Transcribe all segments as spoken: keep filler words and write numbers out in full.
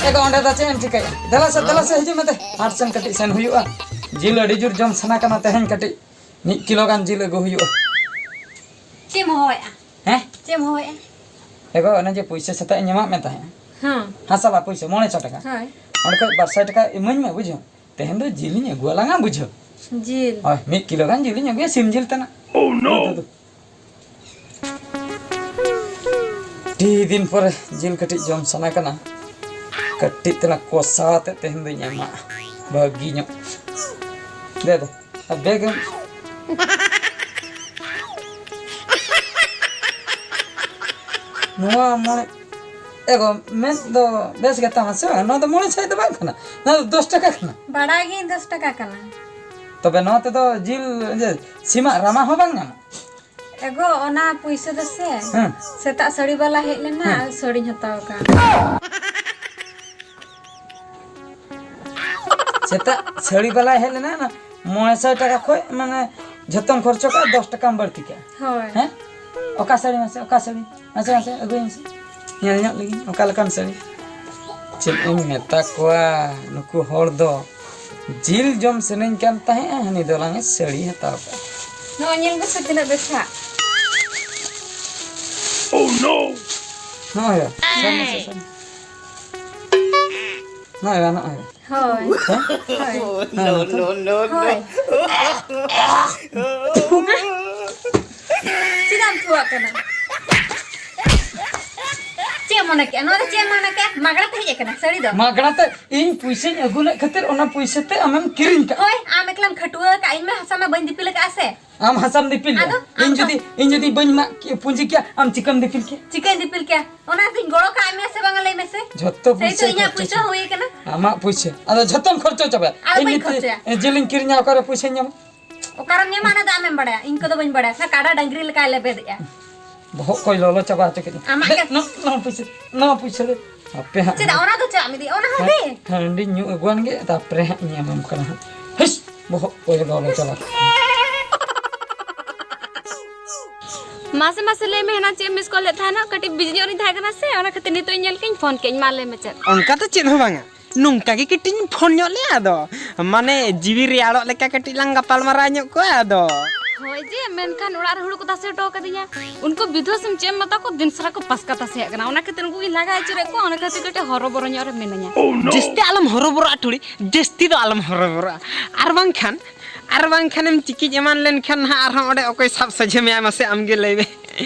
ᱮ ᱜᱚ, ᱚᱸᱰᱮ ᱫᱚ ᱪᱮᱫ ᱮᱢ ᱪᱤᱠᱟᱹᱭᱟ? ᱫᱮᱞᱟ ᱥᱮ, ᱫᱮᱞᱟ ᱥᱮ, ᱦᱤᱡᱩᱜ ᱢᱮ ᱫᱮ᱾ ᱦᱟᱴ ᱥᱮᱱ ᱠᱟᱹᱴᱤᱡ ᱥᱮᱱ ᱦᱩᱭᱩᱜᱼᱟ᱾ ᱡᱤᱞ ᱟᱹᱰᱤ ᱡᱳᱨ ᱡᱚᱢ ᱥᱟᱱᱟ ᱠᱟᱱᱟ ᱛᱮᱦᱮᱧ, ᱠᱟᱹᱴᱤᱡ ᱢᱤᱫ ᱠᱤᱞᱳ ᱜᱟᱱ ᱡᱤᱞ ᱟᱹᱜᱩ ᱦᱩᱭᱩᱜᱼᱟ᱾ ᱪᱮᱫ ᱮᱢ ᱦᱚᱦᱚᱭᱮᱫᱼᱟ? ᱦᱮᱸ? ᱪᱮᱫ ᱮᱢ ᱦᱚᱦᱚᱭᱮᱫᱼᱟ? ᱮ ᱜᱚ, ᱚᱱᱮ ᱡᱮ ᱯᱩᱭᱥᱟᱹ ᱥᱮᱛᱟᱜ ᱤᱧ ᱮᱢᱟᱫ ᱢᱮ ᱛᱟᱦᱮᱸᱫ᱾ ᱦᱮᱸ᱾ ᱦᱟᱸᱥᱟᱞᱟ ᱯᱩᱭᱥᱟᱹ ᱢᱚᱬᱮ ᱥᱚ ᱴᱟᱠᱟ᱾ ᱦᱳᱭ᱾ ᱚᱸᱰᱮ ᱠᱷᱚᱡ ᱵᱟᱨ ᱥᱟᱭ ᱴᱟᱠᱟ ᱤᱢᱟᱹᱧ ᱢᱮ, ᱵᱩᱡᱷᱟᱹᱣ᱾ ᱛᱮᱦᱮᱧ ᱫᱚ ᱡᱤᱞ ᱤᱧ ᱟᱹᱜᱩ ᱟᱞᱟᱝᱟ, ᱵᱩᱡᱷᱟᱹᱣ᱾ ᱡᱤᱞ? ᱦᱳᱭ, ᱢᱤᱫ ᱠᱤᱞᱳ ᱜᱟᱱ ᱡᱤᱞ ᱤᱧ ᱟᱹᱜᱩᱭᱟ, ᱥᱤᱢ ᱡᱤᱞ ᱛᱟᱱᱟᱜ᱾ Oh, no! ᱫᱩ, ᱫᱩ, ᱫᱩ᱾ ᱟᱹᱰᱤ ᱫᱤᱱ ᱯᱚᱨᱮ ᱡᱤᱞ ᱠᱟᱹᱴᱤᱡ ᱡᱚᱢ ᱥᱟᱱᱟ ᱠᱟᱱᱟ᱾ ᱠᱟᱹᱴᱤᱡ ᱛᱮᱞᱟᱝ ᱠᱚᱥᱟᱣ ᱟᱛᱮ ᱛᱮᱦᱮᱧ ᱫᱚᱧ ᱮᱢᱟ, ᱵᱷᱟᱹᱜᱤ ᱧᱚᱜ᱾ ᱫᱮ, ᱫᱮ᱾ ᱟᱨ ᱵᱮᱜᱽ ᱮᱢ᱾ ᱱᱚᱣᱟ ᱢᱚᱬᱮ, ᱮ ᱜᱚ, ᱢᱮᱫ ᱫᱚ ᱵᱮᱥ ᱜᱮ ᱛᱟᱢᱟ ᱥᱮ ᱵᱟᱝ? ᱱᱚᱣᱟ ᱫᱚ ᱢᱚᱬᱮ ᱥᱟᱭ ᱫᱚ ᱵᱟᱝ ᱠᱟᱱᱟ, ᱱᱚᱣᱟ ᱫᱚ ᱫᱚᱥ ᱴᱟᱠᱟ ᱠᱟᱱᱟ᱾ ᱵᱟᱲᱟᱭ ᱜᱤᱭᱟᱹᱧ ᱫᱚᱥ ᱴᱟᱠᱟ ᱠᱟᱱᱟ᱾ ᱛᱚᱵᱮ ᱱᱚᱣᱟ ᱛᱮᱫᱚ ᱡᱤᱞ, ᱤᱭᱟᱹ, ᱥᱤᱢᱟᱜ ᱨᱟᱢᱟ ᱦᱚᱸ ᱵᱟᱝ ᱧᱟᱢᱚᱜᱼᱟ᱾ ᱮ ᱜᱚ, ᱚᱱᱟ ᱯᱩᱭᱥᱟᱹ ᱫᱚ ᱥᱮ, ᱦᱮᱸ᱾ ᱥᱮᱛᱟᱜ ᱥᱟᱹᱲᱤ ᱵᱟᱞᱟ ᱦᱮᱡ ᱞᱮᱱᱟ, ᱦᱮᱸ᱾ ᱟᱨ ᱥᱟᱹᱲᱤᱧ ᱦᱟᱛᱟᱣ ᱠᱟᱜ᱾ ᱥᱮᱛᱟᱜ ᱥᱟᱹᱲᱤ ᱵᱟᱞᱟᱭ ᱦᱮᱡ ᱞᱮᱱᱟ, ᱚᱱᱟ ᱢᱚᱬᱮ ᱥᱟᱭ ᱴᱟᱠᱟ ᱠᱷᱚᱡ, ᱢᱟᱱᱮ, ᱡᱷᱚᱛᱚᱢ ᱠᱷᱚᱨᱪᱚ ᱠᱟᱜᱼᱟ, ᱫᱚᱥ ᱴᱟᱠᱟᱢ ᱵᱟᱹᱲᱛᱤ ᱠᱟᱜᱼᱟ᱾ ᱦᱳᱭ᱾ ᱦᱮᱸ? ᱚᱠᱟ ᱥᱟᱹᱲᱤ ᱢᱟᱥᱮ, ᱚᱠᱟ ᱥᱟᱹᱲᱤ? ᱢᱟᱥᱮ, ᱢᱟᱥᱮ, ᱟᱹᱜᱩᱭ ᱢᱮᱥᱮ᱾ ᱧᱮᱞ ᱧᱚᱜ ᱞᱮᱜᱤᱧ, ᱚᱠᱟ ᱞᱮᱠᱟᱱ ᱥᱟᱹᱲᱤ? ᱪᱮᱫ ᱮᱢ ᱢᱮᱛᱟ ᱠᱚᱣᱟ, ᱱᱩᱠᱩ ᱦᱚᱲ ᱫᱚ ᱡᱤᱞ ᱡᱚᱢ ᱥᱟᱱᱟᱧ ᱠᱟᱱ ᱛᱟᱦᱮᱸᱜᱼᱟ, ᱦᱟᱹᱱᱤ ᱫᱚ ᱞᱟᱝ ᱮ ᱥᱟᱹᱲᱤ ᱦᱟᱛᱟᱣ ᱠᱟᱜᱼᱟ᱾ ᱱᱚᱜᱼᱚᱭ ᱧᱮᱞ ᱢᱮᱥᱮ, ᱛᱤᱱᱟᱹᱜ ᱵᱮᱥ ᱦᱟᱸᱜ᱾ Oh, no! ᱱᱚᱜᱼᱚᱭ, ᱥᱟᱹᱨᱤ ᱥᱮ ᱥᱟᱹᱨᱤ? ᱱᱚᱜᱼᱚᱭ, ᱱᱚᱜᱼᱚᱭ᱾ ᱦᱳᱭ᱾ ᱦᱮᱸ? ᱦᱳᱭ᱾ No, no, no, no. ᱦᱳᱭ᱾ ᱪᱮᱫᱟᱜ ᱮᱢ ᱛᱷᱩᱣᱟᱜ ᱠᱟᱱᱟ? ᱪᱮᱫ ᱮᱢ ᱢᱚᱱᱮ ᱠᱮᱜᱼᱟ? ᱱᱚᱣᱟ ᱫᱚ ᱪᱮᱫ ᱮᱢ ᱢᱚᱱᱮ ᱠᱮᱜᱼᱟ? ᱢᱟᱜᱽᱲᱟ ᱛᱮ ᱦᱮᱡ ᱟᱠᱟᱱᱟ ᱥᱟᱹᱲᱤ ᱫᱚ? ᱢᱟᱜᱽᱲᱟ ᱛᱮ ᱤᱧ ᱯᱩᱭᱥᱟᱹᱧ ᱟᱹᱜᱩ ᱞᱮᱫ ᱠᱷᱟᱹᱛᱤᱨ ᱚᱱᱟ ᱯᱩᱭᱥᱟᱹ ᱛᱮ ᱟᱢᱮᱢ ᱠᱤᱨᱤᱧ ᱠᱟᱜᱼᱟ᱾ ᱦᱳᱭ, ᱟᱢ ᱮᱠᱞᱟᱢ ᱠᱷᱟᱹᱴᱩᱣᱟᱹ ᱟᱠᱟᱫ, ᱤᱧ ᱢᱟ ᱦᱟᱥᱟ ᱢᱟ ᱵᱟᱹᱧ ᱫᱤᱯᱤᱞ ᱟᱠᱟᱫᱼᱟ ᱥᱮ᱾ ᱟᱢ ᱦᱟᱥᱟᱢ ᱫᱤᱯᱤᱞ ᱟᱫᱚ ᱞᱮᱫᱼᱟ᱾ ᱤᱧ ᱟᱢ ᱡᱩᱫᱤ, ᱤᱧ ᱡᱩᱫᱤ ᱵᱟᱹᱧ ᱢᱟᱜ ᱠᱮ-, ᱯᱩᱸᱡᱤ ᱠᱮᱭᱟ, ᱟᱢ ᱪᱤᱠᱟᱹᱢ ᱫᱤᱯᱤᱞ ᱠᱮᱭᱟ? ᱪᱤᱠᱟᱹᱧ ᱫᱤᱯᱤᱞ ᱠᱮᱭᱟ? ᱚᱱᱟ ᱫᱚᱧ ᱜᱚᱲᱚ ᱠᱟᱜ ᱢᱮᱭᱟ ᱥᱮ ᱵᱟᱝᱟ, ᱞᱟᱹᱭ ᱢᱮᱥᱮ? ᱡᱷᱚᱛᱚ ᱥᱮᱭ ᱛᱚ ᱯᱩᱭᱥᱟᱹ ᱤᱧᱟᱹᱜ ᱠᱷᱚᱨᱪᱟ ᱯᱩᱭᱥᱟᱹ ᱪᱟᱵᱟ᱾ ᱦᱩᱭ ᱟᱠᱟᱱᱟ᱾ ᱟᱢᱟᱜ ᱯᱩᱭᱥᱟᱹ᱾ ᱟᱫᱚ ᱡᱷᱚᱛᱚᱢ ᱠᱷᱚᱨᱪᱟ ᱪᱟᱵᱟᱭᱟ᱾ ᱟᱫᱚ ᱤᱧ ᱵᱟᱹᱧ ᱱᱤᱛᱚᱜ ᱠᱷᱚᱨᱪᱟᱭᱟ᱾ ᱡᱤᱞᱤᱧ ᱠᱤᱨᱤᱧᱟ, ᱚᱠᱟᱨᱮ ᱯᱩᱭᱥᱟᱹᱧ ᱧᱟᱢᱟ? ᱚᱠᱟᱨᱮᱢ ᱧᱟᱢᱟ, ᱚᱱᱟ ᱫᱚ ᱟᱢᱮᱢ ᱵᱟᱲᱟᱭᱟ, ᱤᱧ ᱠᱚᱫᱚ ᱵᱟᱹᱧ ᱵᱟᱲᱟᱭᱟ᱾ ᱥᱮ ᱠᱟᱰᱟ ᱰᱟᱝᱨᱤ ᱞᱮᱠᱟᱭ ᱞᱮᱵᱮᱫᱮᱜᱼᱟ᱾ ᱵᱚᱦᱚᱜ ᱠᱚᱭ ᱞᱚᱞᱚ ᱪᱟᱵᱟ ᱦᱚᱪᱚ ᱠᱮᱫ᱾ ᱟᱢᱟᱜ ᱫᱮ, ᱜᱮ᱾ ᱱᱚ-, ᱱᱚᱣᱟ ᱯᱩᱭᱥᱟᱹ, ᱱᱚᱣᱟ ᱯᱩᱭᱥᱟᱹ ᱫᱚ ᱟᱯᱮ ᱦᱟᱸᱜ᱾ ᱪᱮᱫᱟᱜ ᱚᱱᱟ ᱫᱚ ᱪᱟᱜ ᱢᱤᱫᱤ, ᱚᱱᱟ ᱦᱚᱸ ᱦᱟᱸᱜ ᱫᱮ᱾ ᱦᱟᱺᱰᱤ ᱧᱩ ᱟᱹᱜᱩᱣᱟᱱ ᱜᱮ, ᱛᱟᱨᱯᱚᱨᱮ ᱦᱟᱸᱜ ᱤᱧ ᱮᱢᱟᱢ ᱠᱟᱱᱟ ᱦᱟᱸᱜ᱾ ᱦᱤᱥ, ᱵᱚᱦᱚᱜ ᱠᱚᱭ ᱞᱚᱞᱚ ᱪᱟᱵᱟ ᱠᱮᱫ᱾ ᱢᱟᱥᱮ, ᱢᱟᱥᱮ, ᱞᱟᱹᱭ ᱢᱮ, ᱦᱮᱱᱟ ᱪᱮᱫ ᱮᱢ ᱢᱤᱥ ᱠᱚᱞ ᱞᱮᱫ ᱛᱟᱦᱮᱱᱟ? ᱠᱟᱹᱴᱤᱡ ᱵᱤᱡᱤ ᱧᱚᱜ ᱨᱤᱧ ᱛᱟᱦᱮᱸ ᱠᱟᱱᱟ ᱥᱮ, ᱚᱱᱟ ᱠᱷᱟᱹᱛᱤᱨ ᱱᱤᱛᱚᱜ ᱤᱧ ᱧᱮᱞ ᱠᱮᱫᱟᱹᱧ, ᱯᱷᱳᱱ ᱠᱮᱫᱟᱹᱧ᱾ ᱢᱟ ᱞᱟᱹᱭ ᱢᱮ ᱪᱮᱫ? ᱚᱱᱠᱟ ᱜᱮ ᱠᱟᱹᱴᱤᱡ ᱤᱧ ᱯᱷᱳᱱ ᱧᱚᱜ ᱞᱮᱫᱼᱟ, ᱟᱫᱚ ᱢᱟᱱᱮ ᱡᱤᱣᱤ ᱨᱮᱭᱟᱲᱚᱜ ᱞᱮᱠᱟ ᱠᱟᱹᱴᱤᱡ ᱞᱟᱝ ᱜᱟᱯᱟᱞ ᱢᱟᱨᱟᱣ ᱧᱚᱜ ᱠᱚᱜᱼᱟ᱾ ᱟᱫᱚ ᱦᱳᱭ ᱡᱮ, ᱢᱮᱱᱠᱷᱟᱱ ᱚᱲᱟᱜ ᱨᱮ ᱦᱩᱲᱩ ᱠᱚ ᱛᱟᱥᱮ ᱦᱚᱴᱚ ᱠᱟᱫᱤᱧᱟ᱾ ᱩᱱᱠᱩ ᱵᱤᱫᱷᱣᱟᱹ ᱥᱤᱢ ᱪᱮᱫ ᱮᱢ ᱢᱮᱛᱟ ᱠᱚ, ᱫᱤᱱ ᱥᱟᱨᱟ ᱠᱚ ᱯᱟᱥᱠᱟ ᱛᱟᱥᱮᱭᱟᱜ ᱠᱟᱱᱟ᱾ ᱚᱱᱟ ᱠᱷᱟᱹᱛᱤᱨ ᱩᱱᱠᱩ ᱜᱤᱧ ᱞᱟᱜᱟ ᱟᱹᱪᱩᱨᱮᱫ ᱠᱚᱣᱟ, ᱚᱱᱟ ᱠᱷᱟᱹᱛᱤᱨ ᱠᱟᱹᱴᱤᱡ ᱦᱚᱨᱚᱵᱚᱨᱚ ᱧᱚᱜ ᱨᱮ ᱢᱤᱱᱟᱹᱧᱟ᱾ ᱡᱟᱹᱥᱛᱤ ᱟᱞᱚᱢ ᱦᱚᱨᱚᱵᱚᱨᱚᱜᱼᱟ ᱴᱩᱲᱤ, ᱡᱟᱹᱥᱛᱤ ᱫᱚ ᱟᱞᱚᱢ ᱦᱚᱨᱚᱵᱚᱨᱚᱜᱼᱟ᱾ ᱟᱨ ᱵᱟᱝᱠᱷᱟᱱ, ᱟᱨ ᱵᱟᱝᱠᱷᱟᱱᱮᱢ ᱪᱤᱠᱤᱡ ᱮᱢᱟᱱ ᱞᱮᱱᱠᱷᱟᱱ ᱱᱟᱦᱟᱜ ᱟᱨᱦᱚᱸ ᱚᱸᱰᱮ ᱚᱠᱚᱭ ᱥᱟᱵ ᱥᱚᱡᱷᱮ ᱢᱮᱭᱟ, ᱢᱟᱥᱮ ᱟᱢᱜᱮ ᱞᱟᱹᱭ ᱢᱮ᱾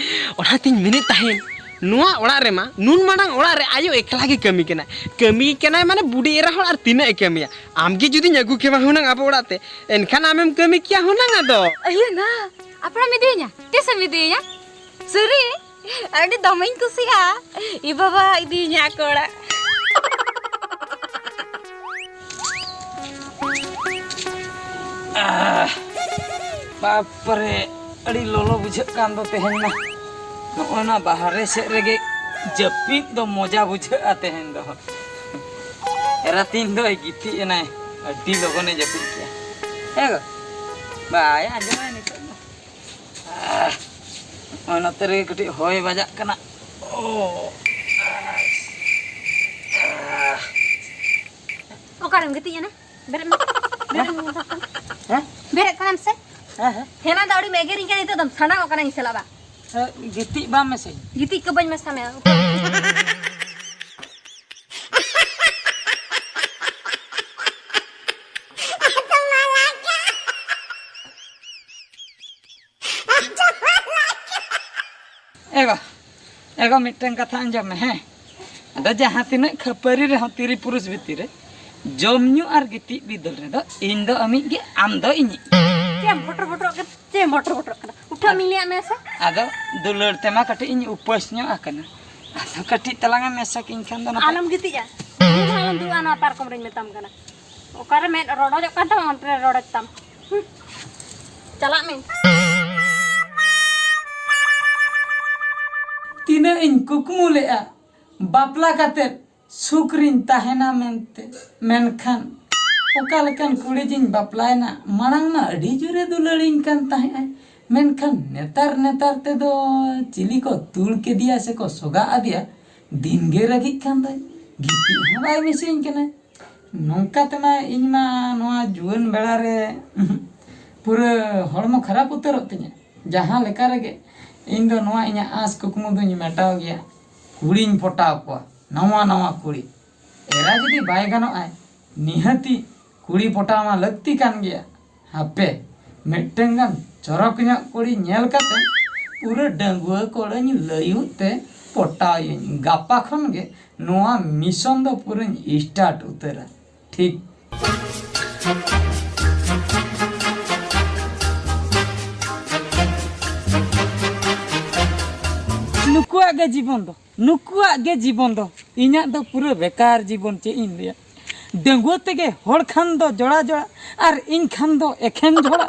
ᱚᱱᱟᱛᱤᱧ ᱢᱮᱱᱮᱫ ᱛᱟᱦᱮᱸᱫ, ᱱᱚᱣᱟ ᱚᱲᱟᱜ ᱨᱮᱢᱟ ᱱᱩᱱ ᱢᱟᱨᱟᱝ ᱚᱲᱟᱜ ᱨᱮ ᱟᱭᱳ ᱮᱠᱞᱟ ᱜᱮ ᱠᱟᱹᱢᱤ ᱠᱟᱱᱟᱭ᱾ ᱠᱟᱹᱢᱤ ᱠᱟᱱᱟᱭ ᱢᱟᱱᱮ ᱵᱩᱰᱷᱤ ᱮᱨᱟ ᱦᱚᱲ, ᱟᱨ ᱛᱤᱱᱟᱹᱜ ᱮ ᱠᱟᱹᱢᱤᱭᱟ? ᱟᱢᱜᱮ ᱡᱩᱫᱤᱧ ᱟᱹᱜᱩ ᱠᱮᱢᱟ ᱦᱩᱱᱟᱹᱝ ᱟᱵᱚ ᱚᱲᱟᱜ ᱛᱮ, ᱮᱱᱠᱷᱟᱱ ᱟᱢᱮᱢ ᱠᱟᱹᱢᱤ ᱠᱮᱭᱟ ᱦᱩᱱᱟᱹᱝ ᱟᱫᱚ᱾ ᱟᱭᱳ ᱱᱟ, ᱟᱯᱲᱟᱢ ᱤᱫᱤᱭᱤᱧᱟ? ᱛᱤᱥᱮᱢ ᱤᱫᱤᱭᱤᱧᱟ? ᱥᱟᱹᱨᱤ? ᱟᱹᱰᱤ ᱫᱚᱢᱮᱧ ᱠᱩᱥᱤᱜᱼᱟ᱾ ᱤ ᱵᱟᱵᱟ ᱤᱫᱤᱭᱤᱧᱟ ᱟᱠᱚ ᱚᱲᱟᱜ᱾ ᱟᱦ, ᱵᱟᱯᱨᱮ, ᱟᱹᱰᱤ ᱞᱚᱞᱚ ᱵᱩᱡᱷᱟᱹᱜ ᱠᱟᱱ ᱫᱚ ᱛᱮᱦᱮᱧ ᱢᱟ᱾ ᱱᱚᱜᱼᱚᱭ ᱱᱟ ᱵᱟᱦᱨᱮ ᱥᱮᱫ ᱨᱮᱜᱮ ᱡᱟᱹᱯᱤᱫ ᱫᱚ ᱢᱚᱡᱟ ᱵᱩᱡᱷᱟᱹᱜᱼᱟ ᱛᱮᱦᱮᱧ ᱫᱚ᱾ ᱮᱨᱟ ᱛᱤᱧ ᱫᱚᱭ ᱜᱤᱛᱤᱡ ᱮᱱᱟᱭ, ᱟᱹᱰᱤ ᱞᱚᱜᱚᱱᱮ ᱡᱟᱹᱯᱤᱫ ᱠᱮᱜᱼᱟ᱾ ᱦᱮᱸ ᱜᱚ? ᱵᱟᱭ ᱟᱸᱡᱚᱢᱟᱭ ᱱᱤᱛᱚᱜ ᱫᱚ᱾ ᱟᱦ, ᱱᱚᱜᱼᱚᱭ ᱱᱚᱛᱮ ᱨᱮᱜᱮ ᱠᱟᱹᱴᱤᱡ ᱦᱚᱭ ᱵᱟᱡᱟᱜ ᱠᱟᱱᱟ᱾ ᱳ, ᱟᱦ᱾ ᱚᱠᱟᱨᱮᱢ ᱜᱤᱛᱤᱡ ᱮᱱᱟ? ᱵᱮᱨᱮᱫ ᱢᱮ᱾ ᱵᱮᱨᱮᱫ ᱢᱮ᱾ ᱦᱮᱸ? ᱵᱮᱨᱮᱫ ᱠᱟᱱᱟᱢ ᱥᱮ? ᱦᱮᱸ, ᱦᱮᱸ᱾ ᱦᱮᱱᱟ ᱫᱚ ᱟᱹᱰᱤᱢ ᱮᱜᱮᱨᱤᱧ ᱠᱟᱱᱟ, ᱱᱤᱛᱚᱜ ᱫᱚᱢ ᱥᱟᱱᱟᱣ ᱠᱟᱱᱟ ᱤᱧ ᱥᱟᱞᱟᱜ ᱵᱟ᱾ ᱦᱮᱸ, ᱜᱤᱛᱤᱡ ᱵᱟᱢ ᱢᱮᱥᱮ᱾ ᱜᱤᱛᱤᱡ ᱠᱚ ᱵᱟᱹᱧ ᱢᱮᱥᱟ ᱢᱮᱭᱟ᱾ ᱮ ᱜᱚ, ᱮ ᱜᱚ, ᱢᱤᱫᱴᱟᱝ ᱠᱟᱛᱷᱟ ᱟᱸᱡᱚᱢ ᱢᱮ, ᱦᱮᱸ? ᱟᱫᱚ ᱡᱟᱦᱟᱸ ᱛᱤᱱᱟᱹᱜ ᱠᱷᱟᱹᱯᱟᱹᱨᱤ ᱨᱮᱦᱚᱸ ᱛᱤᱨᱤ ᱯᱩᱨᱩᱥ ᱵᱷᱤᱛᱤᱨ ᱨᱮ, ᱡᱚᱢ ᱧᱩ ᱟᱨ ᱜᱤᱛᱤᱡ ᱵᱤᱫᱟᱹᱞ ᱨᱮᱫᱚ ᱤᱧ ᱫᱚ ᱟᱢᱤᱡ ᱜᱮ, ᱟᱢ ᱫᱚ ᱤᱧᱤᱡ᱾ ᱪᱮᱫ ᱮᱢ ᱵᱚᱴᱚᱨ ᱵᱚᱴᱚᱨᱚᱜ ᱠᱟᱱᱟ? ᱪᱮᱫ ᱮᱢ ᱵᱚᱴᱚᱨ ᱵᱚᱴᱚᱨᱚᱜ ᱠᱟᱱᱟ? ᱩᱴᱷᱟᱹᱜ ᱢᱤᱧ ᱞᱟᱹᱭᱟᱫ ᱢᱮᱭᱟ ᱥᱮ? ᱟᱫᱚ ᱫᱩᱞᱟᱹᱲ ᱛᱮᱢᱟ ᱠᱟᱹᱴᱤᱡ ᱤᱧ ᱩᱯᱟᱹᱥ ᱧᱚᱜ ᱟᱠᱟᱱᱟ᱾ ᱟᱫᱚ ᱠᱟᱹᱴᱤᱡ ᱛᱟᱞᱟᱝ ᱮᱢ ᱢᱮᱥᱟ ᱠᱤᱧ ᱠᱷᱟᱱ ᱫᱚ ᱱᱟᱯᱟᱭ᱾ ᱟᱞᱚᱢ ᱜᱤᱛᱤᱡᱼᱟ᱾ ᱤᱧ ᱦᱚᱸ ᱟᱞᱚᱢ ᱫᱩᱲᱩᱵᱼᱟ ᱱᱚᱣᱟ ᱯᱟᱨᱠᱚᱢ ᱨᱮᱧ ᱢᱮᱛᱟᱢ ᱠᱟᱱᱟ᱾ ᱚᱠᱟᱨᱮ ᱢᱮᱫ ᱨᱚᱰᱚᱡᱚᱜ ᱠᱟᱱ ᱛᱟᱢᱟ, ᱚᱱᱛᱮ ᱨᱮ ᱨᱚᱰᱚᱡ ᱛᱟᱢ᱾ ᱦᱩᱸ᱾ ᱪᱟᱞᱟᱜ ᱢᱮ᱾ ᱛᱤᱱᱟᱹᱜ ᱤᱧ ᱠᱩᱠᱢᱩ ᱞᱮᱜᱼᱟ ᱵᱟᱯᱞᱟ ᱠᱟᱛᱮᱫ ᱥᱩᱠ ᱨᱤᱧ ᱛᱟᱦᱮᱱᱟ ᱢᱮᱱᱛᱮ, ᱢᱮᱱᱠᱷᱟᱱ ᱚᱠᱟ ᱞᱮᱠᱟᱱ ᱠᱩᱲᱤ ᱡᱤᱧ ᱵᱟᱯᱞᱟᱭᱮᱱᱟ? ᱢᱟᱲᱟᱝ ᱢᱟ ᱟᱹᱰᱤ ᱡᱳᱨᱮ ᱫᱩᱞᱟᱹᱲᱤᱧ ᱠᱟᱱ ᱛᱟᱦᱮᱸᱜ ᱟᱭ, ᱢᱮᱱᱠᱷᱟᱱ ᱱᱮᱛᱟᱨ ᱱᱮᱛᱟᱨ ᱛᱮᱫᱚ ᱪᱤᱞᱤ ᱠᱚ ᱛᱩᱲ ᱠᱮᱫᱮᱭᱟ ᱥᱮᱠᱚ ᱥᱚᱜᱟ ᱟᱫᱮᱭᱟ, ᱫᱤᱱᱜᱮ ᱨᱟᱹᱜᱤᱜ ᱠᱟᱱ ᱫᱚᱭ, ᱜᱤᱛᱤᱡ ᱦᱚᱸ ᱵᱟᱭ ᱢᱤᱥᱟᱹᱧ ᱠᱟᱱᱟ᱾ ᱱᱚᱝᱠᱟ ᱛᱮᱢᱟ ᱤᱧ ᱢᱟ ᱱᱚᱣᱟ ᱡᱩᱣᱟᱹᱱ ᱵᱮᱲᱟ ᱨᱮ ᱯᱩᱨᱟᱹ ᱦᱚᱲᱢᱚ ᱠᱷᱟᱨᱟᱯ ᱩᱛᱟᱹᱨᱚᱜ ᱛᱤᱧᱟᱹ᱾ ᱡᱟᱦᱟᱸ ᱞᱮᱠᱟ ᱨᱮᱜᱮ ᱤᱧ ᱫᱚ ᱱᱚᱣᱟ ᱤᱧᱟᱹᱜ ᱟᱸᱥ ᱠᱩᱠᱢᱩ ᱫᱚᱧ ᱢᱮᱴᱟᱣ ᱜᱮᱭᱟ, ᱠᱩᱲᱤᱧ ᱯᱚᱴᱟᱣ ᱠᱚᱣᱟ, ᱱᱟᱣᱟ ᱱᱟᱣᱟ ᱠᱩᱲᱤ᱾ ᱮᱨᱟ ᱡᱩᱫᱤ ᱵᱟᱭ ᱜᱟᱱᱚᱜᱼᱟᱭ, ᱱᱤᱦᱟᱹᱛᱤ ᱠᱩᱲᱤ ᱯᱚᱴᱟᱣ ᱢᱟ ᱞᱟᱹᱠᱛᱤ ᱠᱟᱱ ᱜᱮᱭᱟ᱾ ᱦᱟᱯᱮ, ᱢᱤᱫᱴᱟᱝ ᱜᱟᱱ ᱪᱚᱨᱚᱠ ᱧᱚᱜ ᱠᱩᱲᱤ ᱧᱮᱞ ᱠᱟᱛᱮ ᱯᱩᱨᱟᱹ ᱰᱟᱺᱜᱩᱣᱟᱹ ᱠᱚᱲᱟᱧ ᱞᱟᱹᱭᱩᱜ ᱛᱮ ᱯᱚᱴᱟᱣᱤᱭᱟᱹᱧ᱾ ᱜᱟᱯᱟ ᱠᱷᱚᱱ ᱜᱮ ᱱᱚᱣᱟ mission ᱫᱚ ᱯᱩᱨᱟᱹᱧ start ᱩᱛᱟᱹᱨᱟ᱾ ᱴᱷᱤᱠ᱾ ᱱᱩᱠᱩᱣᱟᱜ ᱜᱮ ᱡᱤᱵᱚᱱ ᱫᱚ, ᱱᱩᱠᱩᱣᱟᱜ ᱜᱮ ᱡᱤᱵᱚᱱ ᱫᱚ᱾ ᱤᱧᱟᱹᱜ ᱫᱚ ᱯᱩᱨᱟᱹ ᱵᱮᱠᱟᱨ ᱡᱤᱵᱚᱱ, ᱪᱮᱫ ᱤᱧ ᱞᱟᱹᱭᱟ᱾ ᱰᱟᱺᱜᱩᱣᱟᱹ ᱛᱮᱜᱮ ᱦᱚᱲ ᱠᱷᱟᱱ ᱫᱚ ᱡᱚᱲᱟ ᱡᱚᱲᱟ, ᱟᱨ ᱤᱧ ᱠᱷᱟᱱ ᱫᱚ ᱮᱠᱷᱮᱱ ᱡᱷᱚᱲᱟ᱾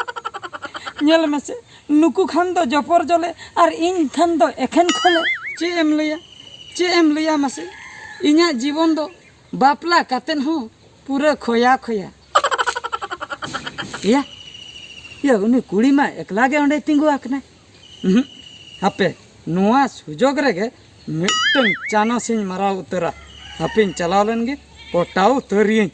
ᱧᱮᱞ ᱢᱮᱥᱮ, ᱱᱩᱠᱩ ᱠᱷᱟᱱ ᱫᱚ ᱡᱚᱯᱚᱨ ᱡᱚᱞᱮ, ᱟᱨ ᱤᱧ ᱠᱷᱟᱱ ᱫᱚ ᱮᱠᱷᱮᱱ ᱠᱷᱚᱞᱮ᱾ ᱪᱮᱫ ᱮᱢ ᱞᱟᱹᱭᱟ, ᱪᱮᱫ ᱮᱢ ᱞᱟᱹᱭᱟ ᱢᱟᱥᱮ? ᱤᱧᱟᱹᱜ ᱡᱤᱵᱚᱱ ᱫᱚ ᱵᱟᱯᱞᱟ ᱠᱟᱛᱮᱫ ᱦᱚᱸ ᱯᱩᱨᱟᱹ ᱠᱷᱚᱭᱟ ᱠᱷᱚᱭᱟ᱾ ᱮᱭᱟ, ᱮᱭᱟ, ᱩᱱᱤ ᱠᱩᱲᱤ ᱢᱟ ᱮᱠᱞᱟ ᱜᱮ ᱚᱸᱰᱮ ᱛᱤᱸᱜᱩ ᱟᱠᱟᱱᱟᱭ᱾ ᱩᱦᱩᱸ, ᱦᱟᱯᱮ, ᱱᱚᱣᱟ ᱥᱩᱡᱳᱜᱽ ᱨᱮᱜᱮ ᱢᱤᱫᱴᱟᱝ ᱪᱟᱱᱥ ᱤᱧ ᱢᱟᱨᱟᱣ ᱩᱛᱟᱹᱨᱟ᱾ ᱦᱟᱯᱮᱧ ᱪᱟᱞᱟᱣ ᱞᱮᱱ ᱜᱮ, ᱯᱚᱴᱟᱣ ᱩᱛᱟᱹᱨᱤᱭᱟᱹᱧ᱾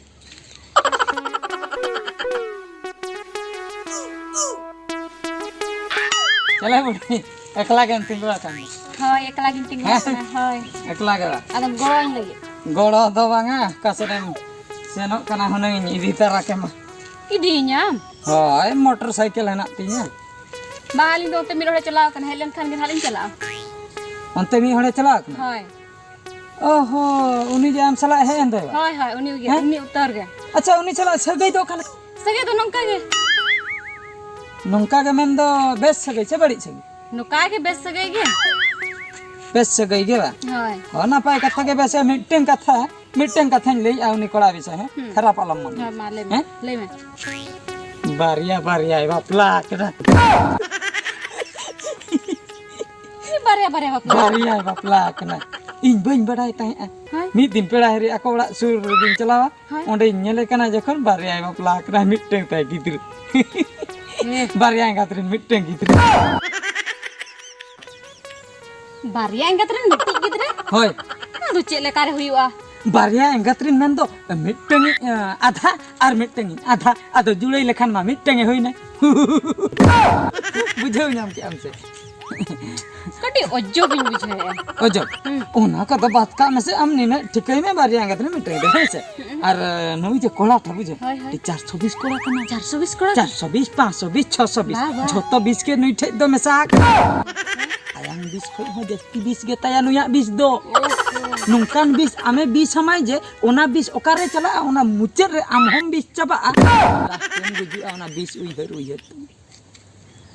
ᱪᱟᱞᱟᱣ ᱵᱩᱰᱷᱤ, ᱮᱠᱞᱟ ᱜᱮᱢ ᱛᱤᱸᱜᱩ ᱟᱠᱟᱱ ᱫᱚ? ᱦᱳᱭ, ᱮᱠᱞᱟ ᱜᱤᱧ ᱛᱤᱸᱜᱩ ᱦᱮᱸ? ᱟᱠᱟᱱᱟ, ᱦᱳᱭ᱾ ᱮᱠᱞᱟ ᱜᱮ ᱵᱟ? ᱟᱫᱚᱢ ᱜᱚᱲᱚᱧ ᱞᱟᱹᱜᱤᱫ᱾ ᱜᱚᱲᱚ ᱫᱚ ᱵᱟᱝᱟ, ᱚᱠᱟ ᱥᱮᱫ ᱮᱢ ᱥᱮᱱᱚᱜ ᱠᱟᱱᱟ ᱦᱩᱱᱟᱹᱝ ᱤᱧ ᱤᱫᱤ ᱛᱟᱨᱟ ᱠᱮᱢᱟ᱾ ᱤᱫᱤᱭᱤᱧᱟᱢ? ᱦᱳᱭ, ᱢᱚᱴᱚᱨ ᱥᱟᱭᱠᱮᱞ ᱦᱮᱱᱟᱜ ᱛᱤᱧᱟ᱾ ᱵᱟᱝ, ᱟᱹᱞᱤᱧ ᱫᱚ ᱚᱱᱛᱮ ᱢᱤᱫ ᱦᱚᱲᱮ ᱪᱟᱞᱟᱣ ᱟᱠᱟᱱᱟ, ᱦᱮᱡ ᱞᱮᱱᱠᱷᱟᱱ ᱜᱮ ᱱᱟᱦᱟᱜ ᱞᱤᱧ ᱪᱟᱞᱟᱜᱼᱟ᱾ ᱚᱱᱛᱮ ᱢᱤᱫ ᱦᱚᱲᱮ ᱪᱟᱞᱟᱣ ᱟᱠᱟᱱᱟ? ᱦᱳᱭ᱾ ᱚᱦᱚ, ᱩᱱᱤ ᱡᱮ ᱟᱢ ᱥᱟᱞᱟᱜ ᱦᱮᱡ ᱮᱱ ᱫᱚᱭ ᱵᱟ? ᱦᱳᱭ, ᱦᱳᱭ, ᱩᱱᱤ ᱜᱮ, ᱦᱮᱸ? ᱩᱱᱤ ᱩᱛᱟᱹᱨ ᱜᱮ᱾ ᱟᱪᱪᱷᱟ, ᱩᱱᱤ ᱥᱟᱞᱟᱜ ᱥᱟᱹᱜᱟᱹᱭ ᱫᱚ ᱚᱠᱟ ᱞᱮᱠᱟ? ᱥᱟᱹᱜᱟᱹᱭ ᱫᱚ ᱱᱚᱝᱠᱟ ᱜᱮ᱾ ᱱᱚᱝᱠᱟ ᱜᱮ ᱢᱮᱱ ᱫᱚ ᱵᱮᱥ ᱥᱟᱹᱜᱟᱹᱭ ᱥᱮ ᱵᱟᱹᱲᱤᱡ ᱥᱟᱹᱜᱟᱹᱭ? ᱱᱚᱝᱠᱟ ᱜᱮ ᱵᱮᱥ ᱥᱟᱹᱜᱟᱹᱭ ᱜᱮ᱾ ᱵᱮᱥ ᱥᱟᱹᱜᱟᱹᱭ ᱜᱮ ᱵᱟ? ᱦᱳᱭ᱾ ᱦᱚᱸ, ᱱᱟᱯᱟᱭ ᱠᱟᱛᱷᱟ ᱜᱮ᱾ ᱵᱮᱥ, ᱢᱤᱫᱴᱟᱝ ᱠᱟᱛᱷᱟ, ᱢᱤᱫᱴᱟᱝ ᱠᱟᱛᱷᱟᱧ ᱞᱟᱹᱭᱮᱜᱼᱟ ᱩᱱᱤ ᱠᱚᱲᱟ ᱵᱤᱥᱚᱭ, ᱦᱮᱸ? ᱦᱩᱸ᱾ ᱠᱷᱟᱨᱟᱯ ᱟᱞᱚᱢ ᱢᱚᱱᱮᱭᱟ᱾ ᱦᱳᱭ, ᱢᱟ ᱞᱟᱹᱭ ᱢᱮ, ᱦᱮᱸ? ᱞᱟᱹᱭ ᱢᱮ᱾ ᱵᱟᱨᱭᱟ ᱵᱟᱨᱭᱟᱭ ᱵᱟᱯᱞᱟ ᱠᱮᱫᱟ᱾ ᱪᱮᱫ ᱵᱟᱨᱭᱟ ᱵᱟᱨᱭᱟ ᱵᱟᱯᱞᱟ? ᱵᱟᱨᱭᱟᱭ ᱵᱟᱯᱞᱟ ᱠᱟᱱᱟ᱾ ᱤᱧ ᱵᱟᱹᱧ ᱵᱟᱰᱟᱭ ᱛᱟᱦᱮᱸᱜᱼᱟ᱾ ᱦᱳᱭ᱾ ᱢᱤᱫ ᱫᱤᱱ ᱯᱮᱲᱟ ᱦᱤᱨᱤ ᱟᱠᱚ ᱚᱲᱟᱜ ᱥᱩᱨ ᱨᱮᱜᱤᱧ ᱪᱟᱞᱟᱣᱟ᱾ ᱦᱳᱭ᱾ ᱚᱸᱰᱮᱧ ᱧᱮᱞᱮ ᱠᱟᱱᱟ ᱡᱚᱠᱷᱚᱱ ᱵᱟᱨᱭᱟᱭ ᱵᱟᱯᱞᱟ ᱠᱟᱱᱟ, ᱢᱤᱫᱴᱟᱝ ᱛᱟᱭ ᱜᱤᱫᱽᱨᱟᱹ᱾ ᱵᱟᱨᱭᱟ ᱮᱸᱜᱟᱛ ᱨᱮᱱ ᱢᱤᱫᱴᱟᱝ ᱜᱤᱫᱽᱨᱟᱹ᱾ ᱵᱟᱨᱭᱟ ᱮᱸᱜᱟᱛ ᱨᱮᱱ ᱢᱤᱫᱴᱤᱡ ᱜᱤᱫᱽᱨᱟᱹ? ᱦᱳᱭ᱾ ᱚᱱᱟ ᱫᱚ ᱪᱮᱫ ᱞᱮᱠᱟᱨᱮ ᱦᱩᱭᱩᱜᱼᱟ? ᱵᱟᱨᱭᱟ ᱮᱸᱜᱟᱛ ᱨᱮᱱ ᱢᱮᱱᱫᱚ ᱢᱤᱫᱴᱟᱝ ᱤᱡ, ᱟᱸ, ᱟᱫᱷᱟ ᱟᱨ ᱢᱤᱫᱴᱟᱝ ᱤᱡ ᱟᱫᱷᱟ᱾ ᱟᱫᱚ ᱡᱩᱲᱟᱹᱭ ᱞᱮᱠᱷᱟᱱ ᱢᱟ ᱢᱤᱫᱴᱟᱝ ᱮ ᱦᱩᱭᱱᱟ᱾ ᱵᱩᱡᱷᱟᱹᱣ ᱧᱟᱢ ᱠᱮᱜ ᱟᱢ ᱥᱮ? ᱠᱟᱹᱴᱤᱡ ᱚᱡᱚᱵᱤᱧ ᱵᱩᱡᱷᱟᱹᱣᱮᱫᱼᱟ᱾ ᱚᱡᱚᱵ? ᱦᱩᱸ᱾ ᱚᱱᱟ ᱠᱚᱫᱚ ᱵᱟᱫ ᱠᱟᱜ ᱢᱮᱥᱮ, ᱟᱢ ᱱᱤᱱᱟᱹᱜ ᱴᱷᱤᱠᱟᱹᱭ ᱢᱮ, ᱵᱟᱨᱭᱟ ᱮᱸᱜᱟᱛ ᱨᱮ ᱢᱤᱫᱴᱟᱝ ᱜᱤᱫᱽᱨᱟᱹ, ᱦᱮᱸ ᱥᱮ? ᱦᱩᱸ᱾ ᱟᱨ, ᱟᱸ, ᱱᱩᱭ ᱡᱮ ᱠᱚᱲᱟᱴᱟ, ᱵᱩᱡᱷᱟᱹᱣ? ᱦᱳᱭ, ᱦᱳᱭ᱾ ᱪᱟᱨᱥᱚ ᱵᱤᱥ ᱠᱚᱲᱟ ᱠᱟᱱᱟ᱾ ᱪᱟᱨᱥᱚ ᱵᱤᱥ ᱠᱚᱲᱟ? ᱪᱟᱨᱥᱚ ᱵᱤᱥ, ᱯᱟᱸᱪᱥᱚ ᱵᱤᱥ, ᱪᱷᱚᱥᱚ ᱵᱤᱥ᱾ ᱵᱟ, ᱵᱟ᱾ ᱡᱷᱚᱛᱚ ᱵᱤᱥ ᱜᱮ ᱱᱩᱭ ᱴᱷᱮᱡ ᱫᱚ ᱢᱮᱥᱟ ᱟᱠᱟᱱᱟ᱾ ᱟᱭᱟᱝ ᱵᱤᱥ ᱠᱷᱚᱡ ᱦᱚᱸ ᱡᱟᱹᱥᱛᱤ ᱵᱤᱥ ᱜᱮ ᱛᱟᱭᱟ ᱱᱩᱭᱟᱜ ᱵᱤᱥ ᱫᱚ᱾ ᱱᱚᱝᱠᱟᱱ ᱵᱤᱥ ᱟᱢᱮ ᱵᱤᱥ ᱟᱢᱟᱭ ᱡᱮ ᱚᱱᱟ ᱵᱤᱥ ᱚᱠᱟᱨᱮ ᱪᱟᱞᱟᱜᱼᱟ, ᱚᱱᱟ ᱢᱩᱪᱟᱹᱫ ᱨᱮ ᱟᱢ ᱦᱚᱸᱢ ᱵᱤᱥ ᱪᱟᱵᱟᱜᱼᱟ᱾ ᱞᱟᱥᱴ ᱨᱮᱢ ᱜᱩᱡᱩᱜᱼᱟ ᱚᱱᱟ ᱵᱤᱥ ᱩᱭᱦᱟᱹᱨ ᱩᱭᱦᱟᱹᱨ ᱛᱮ᱾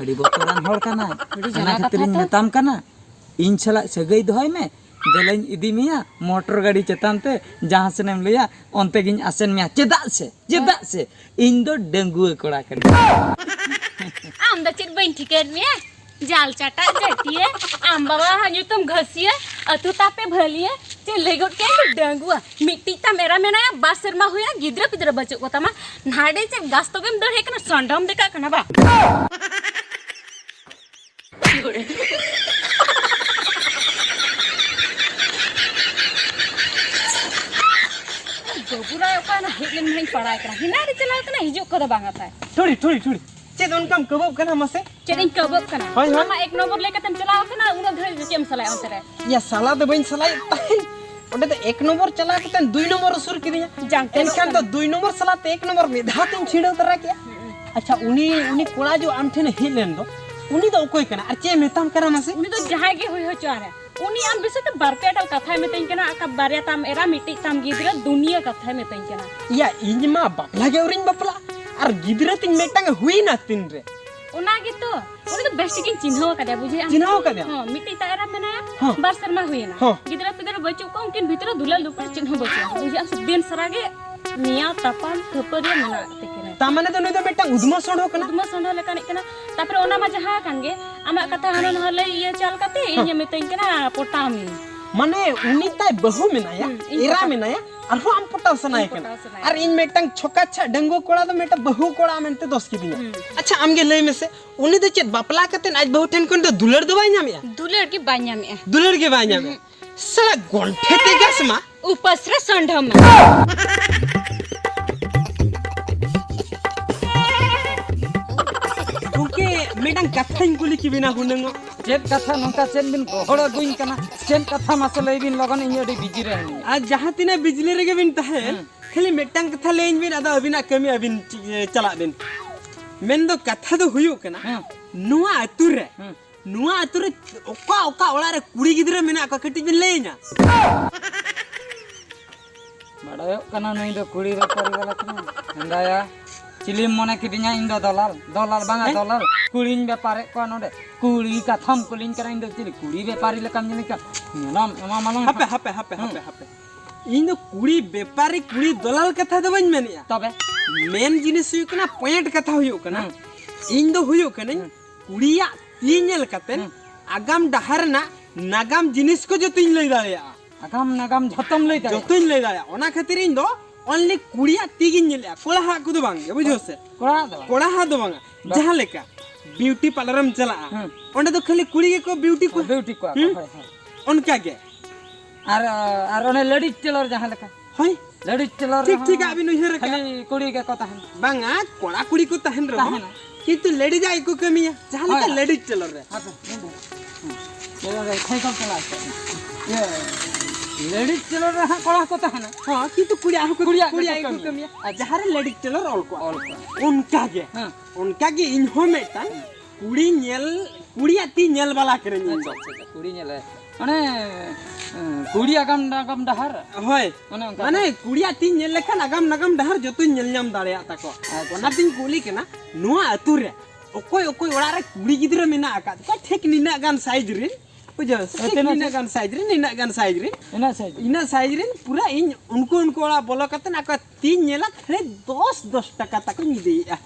ᱟᱹᱰᱤ ᱵᱚᱛᱚᱨᱟᱱ ᱦᱚᱲ ᱠᱟᱱᱟᱭ᱾ ᱟᱹᱰᱤ ᱚᱱᱟ ᱡᱟᱞᱟ ᱠᱷᱟᱹᱛᱤᱨᱤᱧ ᱠᱟᱛᱷᱟ ᱛᱚ᱾ ᱢᱮᱛᱟᱢ ᱠᱟᱱᱟ, ᱤᱧ ᱥᱟᱞᱟᱜ ᱥᱟᱹᱜᱟᱹᱭ ᱫᱚᱦᱚᱭ ᱢᱮ, ᱫᱮᱞᱟᱧ ᱤᱫᱤ ᱢᱮᱭᱟ ᱢᱚᱴᱚᱨ ᱜᱟᱹᱰᱤ ᱪᱮᱛᱟᱱ ᱛᱮ, ᱡᱟᱦᱟᱸ ᱥᱮᱱᱮᱢ ᱞᱟᱹᱭᱟ ᱚᱱᱛᱮ ᱜᱤᱧ ᱟᱥᱮᱱ ᱢᱮᱭᱟ᱾ ᱪᱮᱫᱟᱜ ᱥᱮ, ᱪᱮᱫᱟᱜ ᱥᱮ ᱤᱧ ᱫᱚ ᱰᱟᱺᱜᱩᱣᱟᱹ ᱠᱚᱲᱟ ᱠᱟᱹᱱᱟᱹᱧ᱾ ᱟᱢ ᱫᱚ ᱪᱮᱫ ᱵᱟᱹᱧ ᱴᱷᱤᱠᱟᱹᱭᱮᱫ ᱢᱮᱭᱟ? ᱡᱟᱞ ᱪᱟᱴᱟᱜ ᱡᱟᱹᱛᱤᱭᱟᱹ, ᱟᱢ ᱵᱟᱵᱟ ᱦᱚᱸ ᱧᱩᱛᱩᱢ ᱜᱷᱟᱹᱥᱤᱭᱟᱹ, ᱟᱹᱛᱩ ᱛᱟᱯᱮ ᱵᱷᱟᱹᱞᱤᱭᱟᱹ, ᱪᱮᱫ ᱞᱟᱹᱭ ᱜᱚᱫ ᱠᱮᱫ ᱟᱢ ᱰᱟᱺᱜᱩᱣᱟᱹ? ᱢᱤᱫᱴᱤᱡ ᱛᱟᱢ ᱮᱨᱟ ᱢᱮᱱᱟᱭᱟ, ᱵᱟᱨ ᱥᱮᱨᱢᱟ ᱦᱩᱭᱟ, ᱜᱤᱫᱽᱨᱟᱹ ᱯᱤᱫᱽᱨᱟᱹ ᱵᱟᱹᱪᱩᱜ ᱠᱚᱛᱟᱢᱟ, ᱱᱟᱰᱮ ᱪᱮᱫ ᱜᱷᱟᱥ ᱛᱚᱵᱮᱢ ᱫᱟᱹᱲ ᱦᱮᱡ ᱠᱟᱱᱟ, ᱥᱟᱸᱰᱟᱢ ᱫᱮᱠᱟᱜ ᱠᱟᱱᱟ ᱵᱟ? ᱵᱟᱹᱵᱩ ᱨᱟᱭ ᱚᱠᱟᱭᱮᱱᱟ? ᱦᱮᱡ ᱞᱮᱱ ᱢᱟᱧ ᱯᱟᱲᱟᱭ ᱠᱟᱱᱟ, ᱦᱮᱱᱟᱜ ᱨᱮ ᱪᱟᱞᱟᱣ ᱠᱟᱱᱟ, ᱦᱤᱡᱩᱜ ᱠᱚᱫᱚ ᱵᱟᱝᱟ ᱛᱟᱭ᱾ ᱴᱷᱩᱲᱤ, ᱴᱷᱩᱲᱤ, ᱴᱷᱩᱲᱤ, ᱪᱮᱫ ᱚᱱᱠᱟᱢ ᱠᱟᱹᱵᱟᱹᱜ ᱠᱟᱱᱟ ᱢᱟᱥᱮ? ᱪᱮᱫ ᱤᱧ ᱠᱟᱹᱵᱟᱹᱜ ᱠᱟᱱᱟ? ᱦᱳᱭ, ᱦᱳᱭ᱾ ᱟᱢᱟᱜ ᱮᱠ ᱱᱚᱢᱵᱚᱨ ᱞᱟᱹᱭ ᱠᱟᱛᱮᱢ ᱪᱟᱞᱟᱣ ᱠᱟᱱᱟ, ᱩᱱᱟᱹᱜ ᱜᱷᱟᱹᱲᱤᱡ ᱫᱚ ᱪᱮᱫ ᱮᱢ ᱥᱟᱞᱟᱭᱟ ᱚᱱᱛᱮ ᱨᱮ? ᱭᱟ, ᱥᱟᱞᱟ ᱫᱚ ᱵᱟᱹᱧ ᱥᱟᱞᱟᱭᱮᱫ ᱛᱟᱦᱮᱸᱫ, ᱚᱸᱰᱮ ᱫᱚ ᱮᱠ ᱱᱚᱢᱵᱚᱨ ᱪᱟᱞᱟᱣ ᱠᱟᱛᱮ ᱫᱩᱭ ᱱᱚᱢᱵᱚᱨ ᱩᱥᱩᱨ ᱠᱤᱫᱤᱧᱟ᱾ ᱡᱟᱝ ᱛᱮᱫᱚᱜ ᱮᱱᱠᱷᱟᱱ ᱫᱚ ᱠᱟᱱᱟ᱾ ᱫᱩᱭ ᱱᱚᱢᱵᱚᱨ ᱥᱟᱞᱟ ᱛᱮ ᱮᱠ ᱱᱚᱢᱵᱚᱨ ᱢᱤᱫ ᱫᱷᱟᱣ ᱛᱤᱧ ᱪᱷᱤᱲᱟᱹᱣ ᱛᱟᱨᱟ ᱠᱮᱜᱼᱟ᱾ ᱟᱪᱪᱷᱟ, ᱩᱱᱤ, ᱩᱱᱤ ᱠᱚᱲᱟ ᱡᱚ ᱟᱢ ᱴᱷᱮᱱᱮ ᱦᱮᱡ ᱞᱮᱱ ᱫᱚ, ᱩᱱᱤ ᱫᱚ ᱚᱠᱚᱭ ᱠᱟᱱᱟ ᱟᱨ ᱪᱮᱫ ᱮ ᱢᱮᱛᱟᱢ ᱠᱟᱱᱟ ᱢᱟᱥᱮ? ᱩᱱᱤ ᱫᱚ ᱡᱟᱦᱟᱸᱭ ᱜᱮ ᱦᱩᱭ ᱦᱚᱪᱚᱣᱟᱱ ᱨᱮ, ᱩᱱᱤ ᱟᱢ ᱵᱤᱥᱚᱭ ᱛᱮ ᱵᱟᱨ ᱯᱮ ᱮᱴᱟᱜ ᱠᱟᱛᱷᱟᱭ ᱢᱮᱛᱟᱹᱧ ᱠᱟᱱᱟ, ᱟᱠᱟ ᱵᱟᱨᱭᱟ ᱛᱟᱢ ᱮᱨᱟ, ᱢᱤᱫᱴᱤᱡ ᱛᱟᱢ ᱜᱤᱫᱽᱨᱟᱹ, ᱫᱩᱱᱤᱭᱟᱹ ᱠᱟᱛᱷᱟᱭ ᱢᱮᱛᱟᱹᱧ ᱠᱟᱱᱟ᱾ ᱭᱟ, ᱤᱧ ᱢᱟ ᱵᱟᱯᱞᱟ ᱜᱮ ᱟᱹᱣᱨᱤᱧ ᱵᱟᱯᱞᱟᱜ, ᱟᱨ ᱜᱤᱫᱽᱨᱟᱹ ᱛᱤᱧ ᱢᱤᱫᱴᱟᱝ ᱮ ᱦᱩᱭᱱᱟ ᱛᱤᱱ ᱨᱮ? ᱚᱱᱟ ᱜᱮᱛᱚ, ᱩᱱᱤ ᱫᱚ ᱵᱮᱥ ᱴᱷᱤᱠ ᱤᱧ ᱪᱤᱱᱦᱟᱹᱣ ᱟᱠᱟᱫᱮᱭᱟ, ᱵᱩᱡᱷᱟᱹᱣ ᱟᱢ? ᱪᱤᱱᱦᱟᱹᱣ ᱟᱠᱟᱫᱮᱭᱟᱢ? ᱦᱚᱸ, ᱢᱤᱫᱴᱤᱡ ᱛᱟᱭ ᱮᱨᱟ ᱢᱮᱱᱟᱭᱟ, ᱦᱚᱸ᱾ ᱵᱟᱨ ᱥᱮᱨᱢᱟ ᱦᱩᱭᱮᱱᱟ᱾ ᱦᱚᱸ᱾ ᱜᱤᱫᱽᱨᱟᱹ ᱯᱤᱫᱽᱨᱟᱹ ᱵᱟᱹᱪᱩᱜ ᱠᱚᱣᱟ, ᱩᱱᱠᱤᱱ ᱵᱷᱤᱛᱨᱤ ᱨᱮ ᱫᱩᱞᱟᱹᱲ ᱫᱩᱯᱞᱟᱹᱲ ᱪᱮᱫ ᱦᱚᱸ ᱵᱟᱹᱪᱩᱜᱼᱟ, ᱵᱩᱡᱷᱟᱹᱣ ᱟᱢ ᱥᱮ? ᱫᱤᱱ ᱥᱟᱨᱟ ᱜᱮ ᱱᱮᱭᱟᱣ ᱛᱟᱯᱟᱢ ᱠᱷᱟᱹᱯᱟᱹᱨᱤᱭᱟᱹ ᱢᱮᱱᱟᱜ ᱛᱟᱹᱠᱤᱱᱟ᱾ ᱛᱟᱨ ᱢᱟᱱᱮ ᱫᱚ ᱱᱩᱭ ᱫᱚ ᱢᱤᱫᱴᱟᱝ ᱩᱫᱽᱢᱟᱹ ᱥᱚᱸᱰᱷᱚ ᱠᱟᱱᱟ᱾ ᱩᱫᱽᱢᱟᱹ ᱥᱚᱸᱰᱷᱚ ᱞᱮᱠᱟᱱᱤᱡ ᱠᱟᱱᱟ᱾ ᱛᱟᱯᱚᱨᱮ ᱚᱱᱟ ᱢᱟ ᱡᱟᱦᱟᱸ ᱠᱟᱱ ᱜᱮ, ᱟᱢᱟᱜ ᱠᱟᱛᱷᱟ ᱦᱟᱱᱟ ᱱᱟᱣᱟ ᱞᱟᱹᱭ ᱤᱭᱟᱹ ᱪᱟᱞ ᱠᱟᱛᱮ ᱦᱮᱸ᱾ ᱤᱧᱮ ᱢᱤᱛᱟᱹᱧ ᱠᱟᱱᱟ, "ᱯᱚᱴᱟᱣ ᱢᱮ᱾" ᱢᱟᱱᱮ ᱩᱱᱤ ᱛᱟᱭ ᱵᱟᱹᱦᱩ ᱢᱮᱱᱟᱭᱟ, ᱦᱩᱸ, ᱤᱧ ᱮᱨᱟ ᱯᱚᱴᱟᱣ ᱢᱮᱱᱟᱭᱟ, ᱟᱨᱦᱚᱸ ᱟᱢ ᱯᱚᱴᱟᱣ ᱥᱟᱱᱟᱭᱮ ᱤᱧ ᱠᱟᱱᱟ᱾ ᱯᱚᱴᱟᱣ ᱥᱟᱱᱟᱭᱮ ᱟᱨ ᱤᱧ ᱢᱤᱫᱴᱟᱝ ᱪᱷᱚᱠᱟ ᱪᱷᱟ ᱰᱟᱺᱜᱩᱣᱟᱹ ᱠᱚᱲᱟ ᱫᱚ ᱢᱤᱫᱴᱟᱝ ᱵᱟᱹᱦᱩ ᱠᱚᱲᱟ ᱢᱮᱱᱛᱮ ᱫᱚᱥ ᱠᱤᱫᱤᱧᱟ᱾ ᱦᱩᱸ᱾ ᱟᱪᱪᱷᱟ, ᱟᱢᱜᱮ ᱞᱟᱹᱭ ᱢᱮᱥᱮ, ᱩᱱᱤ ᱫᱚ ᱪᱮᱫ ᱵᱟᱯᱞᱟ ᱠᱟᱛᱮ ᱟᱡ ᱵᱟᱹᱦᱩ ᱴᱷᱮᱱ ᱠᱷᱚᱱ ᱫᱚ ᱫᱩᱞᱟᱹᱲ ᱫᱚ ᱵᱟᱭ ᱧᱟᱢᱮᱜᱼᱟ? ᱫᱩᱞᱟᱹᱲ ᱜᱮ ᱵᱟᱭ ᱧᱟᱢᱮᱜᱼᱟ᱾ ᱫᱩᱞᱟᱹᱲ ᱜᱮ ᱵᱟᱭ ᱧᱟᱢᱮᱜᱼᱟ᱾ ᱦᱩᱸ᱾ ᱥᱟᱞᱟ ᱜᱚᱱᱴᱷᱮ ᱛᱮ ᱜᱟᱥ ᱢᱟ᱾ ᱩᱯᱟᱹᱥ ᱨᱮ ᱥᱚᱸᱰᱷᱚ ᱢᱟ᱾ ᱜᱚᱝᱠᱮ, ᱢᱤᱫᱴᱟᱝ ᱠᱟᱛᱷᱟᱧ ᱠᱩᱞᱤ ᱠᱮᱵᱤᱱᱟ ᱦᱩᱱᱟᱹᱝ᱾ ᱪᱮᱫ ᱠᱟᱛᱷᱟ, ᱱᱚᱝᱠᱟ ᱪᱮᱫ ᱵᱤᱱ ᱜᱚᱦᱚᱲ ᱟᱹᱜᱩᱧ ᱠᱟᱱᱟ? ᱪᱮᱫ ᱠᱟᱛᱷᱟ ᱢᱟᱥᱮ ᱞᱟᱹᱭ ᱵᱤᱱ ᱞᱚᱜᱚᱱ, ᱤᱧ ᱟᱹᱰᱤ ᱵᱤᱡᱤ ᱨᱮ ᱦᱮᱱᱟᱹᱧᱟ᱾ ᱟᱨ ᱡᱟᱦᱟᱸ ᱛᱤᱱᱟᱹᱜ ᱵᱤᱡᱽᱞᱤ ᱨᱮᱜᱮ ᱵᱤᱱ ᱛᱟᱦᱮᱸ, ᱦᱮᱸ᱾ ᱠᱷᱟᱹᱞᱤ ᱢᱤᱫᱴᱟᱝ ᱠᱟᱛᱷᱟ ᱞᱟᱹᱭᱟᱹᱧ ᱵᱤᱱ, ᱟᱫᱚ ᱟᱹᱵᱤᱱᱟᱜ ᱠᱟᱹᱢᱤ ᱟᱹᱵᱤᱱ ᱪᱤ-, ᱪᱟᱞᱟᱜ ᱵᱤᱱ᱾ ᱢᱮᱱᱫᱚ ᱠᱟᱛᱷᱟ ᱫᱚ ᱦᱩᱭᱩᱜ ᱠᱟᱱᱟ, ᱦᱮᱸ᱾ ᱱᱚᱣᱟ ᱟᱹᱛᱩ ᱨᱮ, ᱦᱮᱸ᱾ ᱱᱚᱣᱟ ᱟᱹᱛᱩ ᱨᱮ ᱚᱠᱟ ᱚᱠᱟ ᱚᱲᱟᱜ ᱨᱮ ᱠᱩᱲᱤ ᱜᱤᱫᱽᱨᱟᱹ ᱢᱮᱱᱟᱜ ᱠᱚᱣᱟ, ᱠᱟᱹᱴᱤᱡ ᱵᱤᱱ ᱞᱟᱹᱭᱟᱹᱧᱟ? ᱵᱟᱲᱟᱭᱚᱜ ᱠᱟᱱᱟ ᱱᱩᱭ ᱫᱚ ᱠᱩᱲᱤ ᱵᱮᱯᱟᱨᱤ ᱵᱟᱞᱟ ᱠᱟᱱᱟᱭ᱾ ᱦᱮᱸᱫᱟᱭᱟ, ᱪᱤᱞᱤᱢ ᱢᱚᱱᱮ ᱠᱤᱫᱤᱧᱟ ᱤᱧ ᱫᱚ ᱫᱚᱞᱟᱞ? ᱫᱚᱞᱟᱞ ᱵᱟᱝᱟ, ᱦᱮᱸ? ᱫᱚᱞᱟᱞ᱾ ᱠᱩᱲᱤᱧ ᱵᱮᱯᱟᱨᱮᱫ ᱠᱚᱣᱟ ᱱᱚᱰᱮ᱾ ᱠᱩᱲᱤ ᱠᱟᱛᱷᱟᱢ ᱠᱩᱞᱤᱧ ᱠᱟᱱᱟ, ᱤᱧ ᱫᱚ ᱪᱤᱞᱤ ᱠᱩᱲᱤ ᱵᱮᱯᱟᱨᱤ ᱞᱮᱠᱟᱢ ᱧᱮᱞᱤᱧ ᱠᱟᱱᱟ? ᱧᱮᱞᱟᱢ ᱮᱢᱟᱢᱟᱞᱟᱝ ᱦᱟᱯᱮ, ᱦᱟᱸᱜ᱾ ᱦᱟᱯᱮ, ᱦᱟᱯᱮ, ᱦᱮᱸ᱾ ᱦᱟᱯᱮ, ᱦᱟᱯᱮ᱾ ᱤᱧ ᱫᱚ ᱠᱩᱲᱤ ᱵᱮᱯᱟᱨᱤ, ᱠᱩᱲᱤ ᱫᱚᱞᱟᱞ ᱠᱟᱛᱷᱟ ᱫᱚ ᱵᱟᱹᱧ ᱢᱮᱱᱮᱜᱼᱟ᱾ ᱛᱚᱵᱮ? ᱢᱮᱱ ᱡᱤᱱᱤᱥ ᱦᱩᱭᱩᱜ ᱠᱟᱱᱟ, ᱯᱚᱭᱮᱱᱴ ᱠᱟᱛᱷᱟ ᱦᱩᱭᱩᱜ ᱠᱟᱱᱟ᱾ ᱦᱮᱸ᱾ ᱤᱧ ᱫᱚ ᱦᱩᱭᱩᱜ ᱠᱟᱹᱱᱟᱹᱧ ᱦᱮᱸ᱾ ᱠᱩᱲᱤᱭᱟᱜ ᱛᱤ ᱧᱮᱞ ᱠᱟᱛᱮ ᱦᱮᱸ᱾ ᱟᱜᱟᱢ ᱰᱟᱦᱟᱨ ᱨᱮᱱᱟᱜ ᱱᱟᱜᱟᱢ ᱡᱤᱱᱤᱥ ᱠᱚ ᱡᱚᱛᱚᱧ ᱞᱟᱹᱭ ᱫᱟᱲᱮᱭᱟᱜᱼᱟ᱾ ᱟᱜᱟᱢ ᱱᱟᱜᱟᱢ ᱡᱷᱚᱛᱚᱢ ᱞᱟᱹᱭ ᱫᱟᱲᱮᱭᱟᱜᱼᱟ᱾ ᱡᱚᱛᱚᱧ ᱞᱟᱹᱭ ᱫᱟᱲᱮᱭᱟᱜᱼᱟ᱾ ᱚᱱᱟ ᱠᱷᱟᱹᱛᱤᱨ ᱤᱧ ᱫᱚ only ᱠᱩᱲᱤᱭᱟᱜ ᱛᱤ ᱜᱤᱧ ᱧᱮᱞᱮᱜᱼᱟ, ᱠᱚᱲᱟ ᱦᱟᱜ ᱠᱚᱫᱚ ᱵᱟᱝ ᱜᱮ, ᱵᱩᱡᱷᱟᱹᱣ ᱥᱮ? ᱠᱚᱲᱟ ᱫᱚ ᱵᱟᱝ᱾ ᱠᱚᱲᱟ ᱦᱟᱜ ᱫᱚ ᱵᱟᱝᱟ᱾ ᱵᱟᱝ᱾ ᱡᱟᱦᱟᱸ ᱞᱮᱠᱟ ᱵᱤᱭᱩᱴᱤ ᱯᱟᱨᱞᱟᱨ ᱮᱢ ᱪᱟᱞᱟᱜᱼᱟ, ᱦᱮᱸ᱾ ᱚᱸᱰᱮ ᱫᱚ ᱠᱷᱟᱹᱞᱤ ᱠᱩᱲᱤ ᱜᱮᱠᱚ ᱵᱤᱭᱩᱴᱤ ᱠᱚᱣᱟ᱾ ᱵᱤᱭᱩᱴᱤ ᱠᱚᱣᱟ ᱠᱚ, ᱦᱩᱸ? ᱦᱳᱭ, ᱦᱳᱭ᱾ ᱚᱱᱠᱟ ᱜᱮ᱾ ᱟᱨ, ᱟᱨ ᱚᱱᱮ ᱞᱮᱰᱤᱡ ᱴᱮᱞᱚᱨ ᱡᱟᱦᱟᱸ ᱞᱮᱠᱟ᱾ ᱦᱳᱭ᱾ ᱞᱮᱰᱤᱡ ᱴᱮᱞᱚᱨ ᱴᱷᱤᱠ, ᱨᱮᱦᱚᱸ ᱴᱷᱤᱠ, ᱟᱵᱤᱱ ᱩᱭᱦᱟᱹᱨ ᱟᱠᱟᱫᱼᱟ᱾ ᱠᱷᱟᱹᱞᱤ ᱠᱩᱲᱤ ᱜᱮᱠᱚ ᱛᱟᱦᱮᱱᱟ᱾ ᱵᱟᱝᱟ, ᱠᱚᱲᱟ ᱠᱩᱲᱤ ᱠᱚ ᱛᱟᱦᱮᱱ ᱨᱮᱦᱚᱸ, ᱛᱟᱦᱮᱱᱟ᱾ ᱠᱤᱱᱛᱩ ᱞᱮᱰᱤᱡᱟᱜ ᱜᱮᱠᱚ ᱠᱟᱹᱢᱤᱭᱟ, ᱡᱟᱦᱟᱸ ᱞᱮᱠᱟ ᱦᱳᱭ᱾ ᱞᱮᱰᱤᱡ ᱴᱮᱞᱚᱨ ᱨᱮ᱾ ᱦᱟᱯᱮ, ᱢᱤᱫ ᱫᱷᱟᱣ᱾ ᱦᱩᱸ᱾ ᱴᱮᱞᱚᱨ ᱨᱮ ᱥᱟᱭᱠᱮᱞ ᱪᱟᱞᱟᱣ ᱦᱚᱪᱚ᱾ ᱤᱭᱟᱹ, ᱞᱮᱰᱤᱡ ᱴᱮᱞᱚᱨ ᱨᱮ ᱦᱟᱸᱜ ᱠᱚᱲᱟ ᱦᱚᱸᱠᱚ ᱛᱟᱦᱮᱱᱟ᱾ ᱦᱚᱸ, ᱠᱤᱱᱛᱩ ᱠᱩᱲᱤᱭᱟᱜ ᱦᱚᱸᱠᱚ, ᱠᱩᱲᱤᱭᱟᱜ ᱠᱩᱲᱤᱭᱟᱜ ᱜᱮᱠᱚ ᱜᱮᱠᱚ ᱠᱟᱹᱢᱤᱭᱟ᱾ ᱠᱟᱹᱢᱤᱭᱟ᱾ ᱟᱨ ᱡᱟᱦᱟᱸ ᱨᱮ ᱞᱮᱰᱤᱡ ᱴᱮᱞᱚᱨ ᱚᱞ ᱠᱚᱜᱼᱟ᱾ ᱚᱞ ᱠᱚᱜᱼᱟ᱾ ᱚᱱᱠᱟ ᱜᱮ᱾ ᱦᱮᱸ᱾ ᱚᱱᱠᱟ ᱜᱮ ᱤᱧ ᱦᱚᱸ ᱢᱤᱫᱴᱟᱝ ᱦᱮᱸ᱾ ᱠᱩᱲᱤ ᱧᱮᱞ, ᱠᱩᱲᱤᱭᱟᱜ ᱛᱤ ᱧᱮᱞ ᱵᱟᱞᱟ ᱠᱟᱹᱱᱟᱹᱧ ᱤᱧ ᱟᱪᱪᱷᱟ, ᱫᱚ᱾ ᱟᱪᱪᱷᱟ, ᱟᱪᱪᱷᱟ, ᱠᱩᱲᱤ ᱧᱮᱞᱮ᱾ ᱢᱟᱱᱮ, ᱮᱸ, ᱠᱩᱲᱤ ᱟᱜᱟᱢ ᱱᱟᱜᱟᱢ ᱰᱟᱦᱟᱨ? ᱦᱳᱭ᱾ ᱚᱱᱮ ᱚᱱᱠᱟ᱾ ᱢᱟᱱᱮ, ᱠᱩᱲᱤᱭᱟᱜ ᱛᱤᱧ ᱧᱮᱞ ᱞᱮᱠᱷᱟᱱ ᱟᱜᱟᱢ ᱱᱟᱜᱟᱢ ᱰᱟᱦᱟᱨ ᱡᱚᱛᱚᱧ ᱧᱮᱞ ᱧᱟᱢ ᱫᱟᱲᱮᱭᱟᱜ ᱛᱟᱠᱚᱣᱟ᱾ ᱟᱪᱪᱷᱟ᱾ ᱚᱱᱟᱛᱤᱧ ᱠᱩᱞᱤ ᱠᱟᱱᱟ, ᱱᱚᱣᱟ ᱟᱹᱛᱩ ᱨᱮ ᱚᱠᱚᱭ ᱚᱠᱚᱭ ᱚᱲᱟᱜ ᱨᱮ ᱠᱩᱲᱤ ᱜᱤᱫᱽᱨᱟᱹ ᱢᱮᱱᱟᱜ ᱟᱠᱟᱫ ᱠᱚᱣᱟ, ᱴᱷᱤᱠ ᱱᱤᱱᱟᱹᱜ ᱜᱟᱱ ᱥᱟᱭᱤᱡᱽ ᱨᱮᱱ, ᱵᱩᱡᱷᱟᱹᱣ ᱥᱮ? ᱮ, ᱴᱷᱤᱠ ᱛᱤᱱᱟᱹᱜ ᱱᱤᱱᱟᱹᱜ ᱥᱟᱭᱤᱡᱽ? ᱜᱟᱱ ᱥᱟᱭᱤᱡᱽ ᱨᱮᱱ, ᱱᱤᱱᱟᱹᱜ ᱜᱟᱱ ᱥᱟᱭᱤᱡᱽ ᱨᱮᱱ᱾ ᱤᱱᱟᱹ ᱥᱟᱭᱤᱡᱽ? ᱤᱱᱟᱹ ᱥᱟᱭᱤᱡᱽ ᱨᱮᱱ ᱯᱩᱨᱟᱹ ᱤᱧ ᱩᱱᱠᱩ, ᱩᱱᱠᱩ ᱚᱲᱟᱜ ᱵᱚᱞᱚ ᱠᱟᱛᱮ ᱟᱠᱚ ᱛᱤᱧ ᱧᱮᱞᱟ, ᱠᱷᱟᱹᱞᱤ ᱫᱚᱥ, ᱫᱚᱥ ᱴᱟᱠᱟ ᱛᱟᱠᱚᱧ ᱤᱫᱤᱭᱮᱫᱼᱟ᱾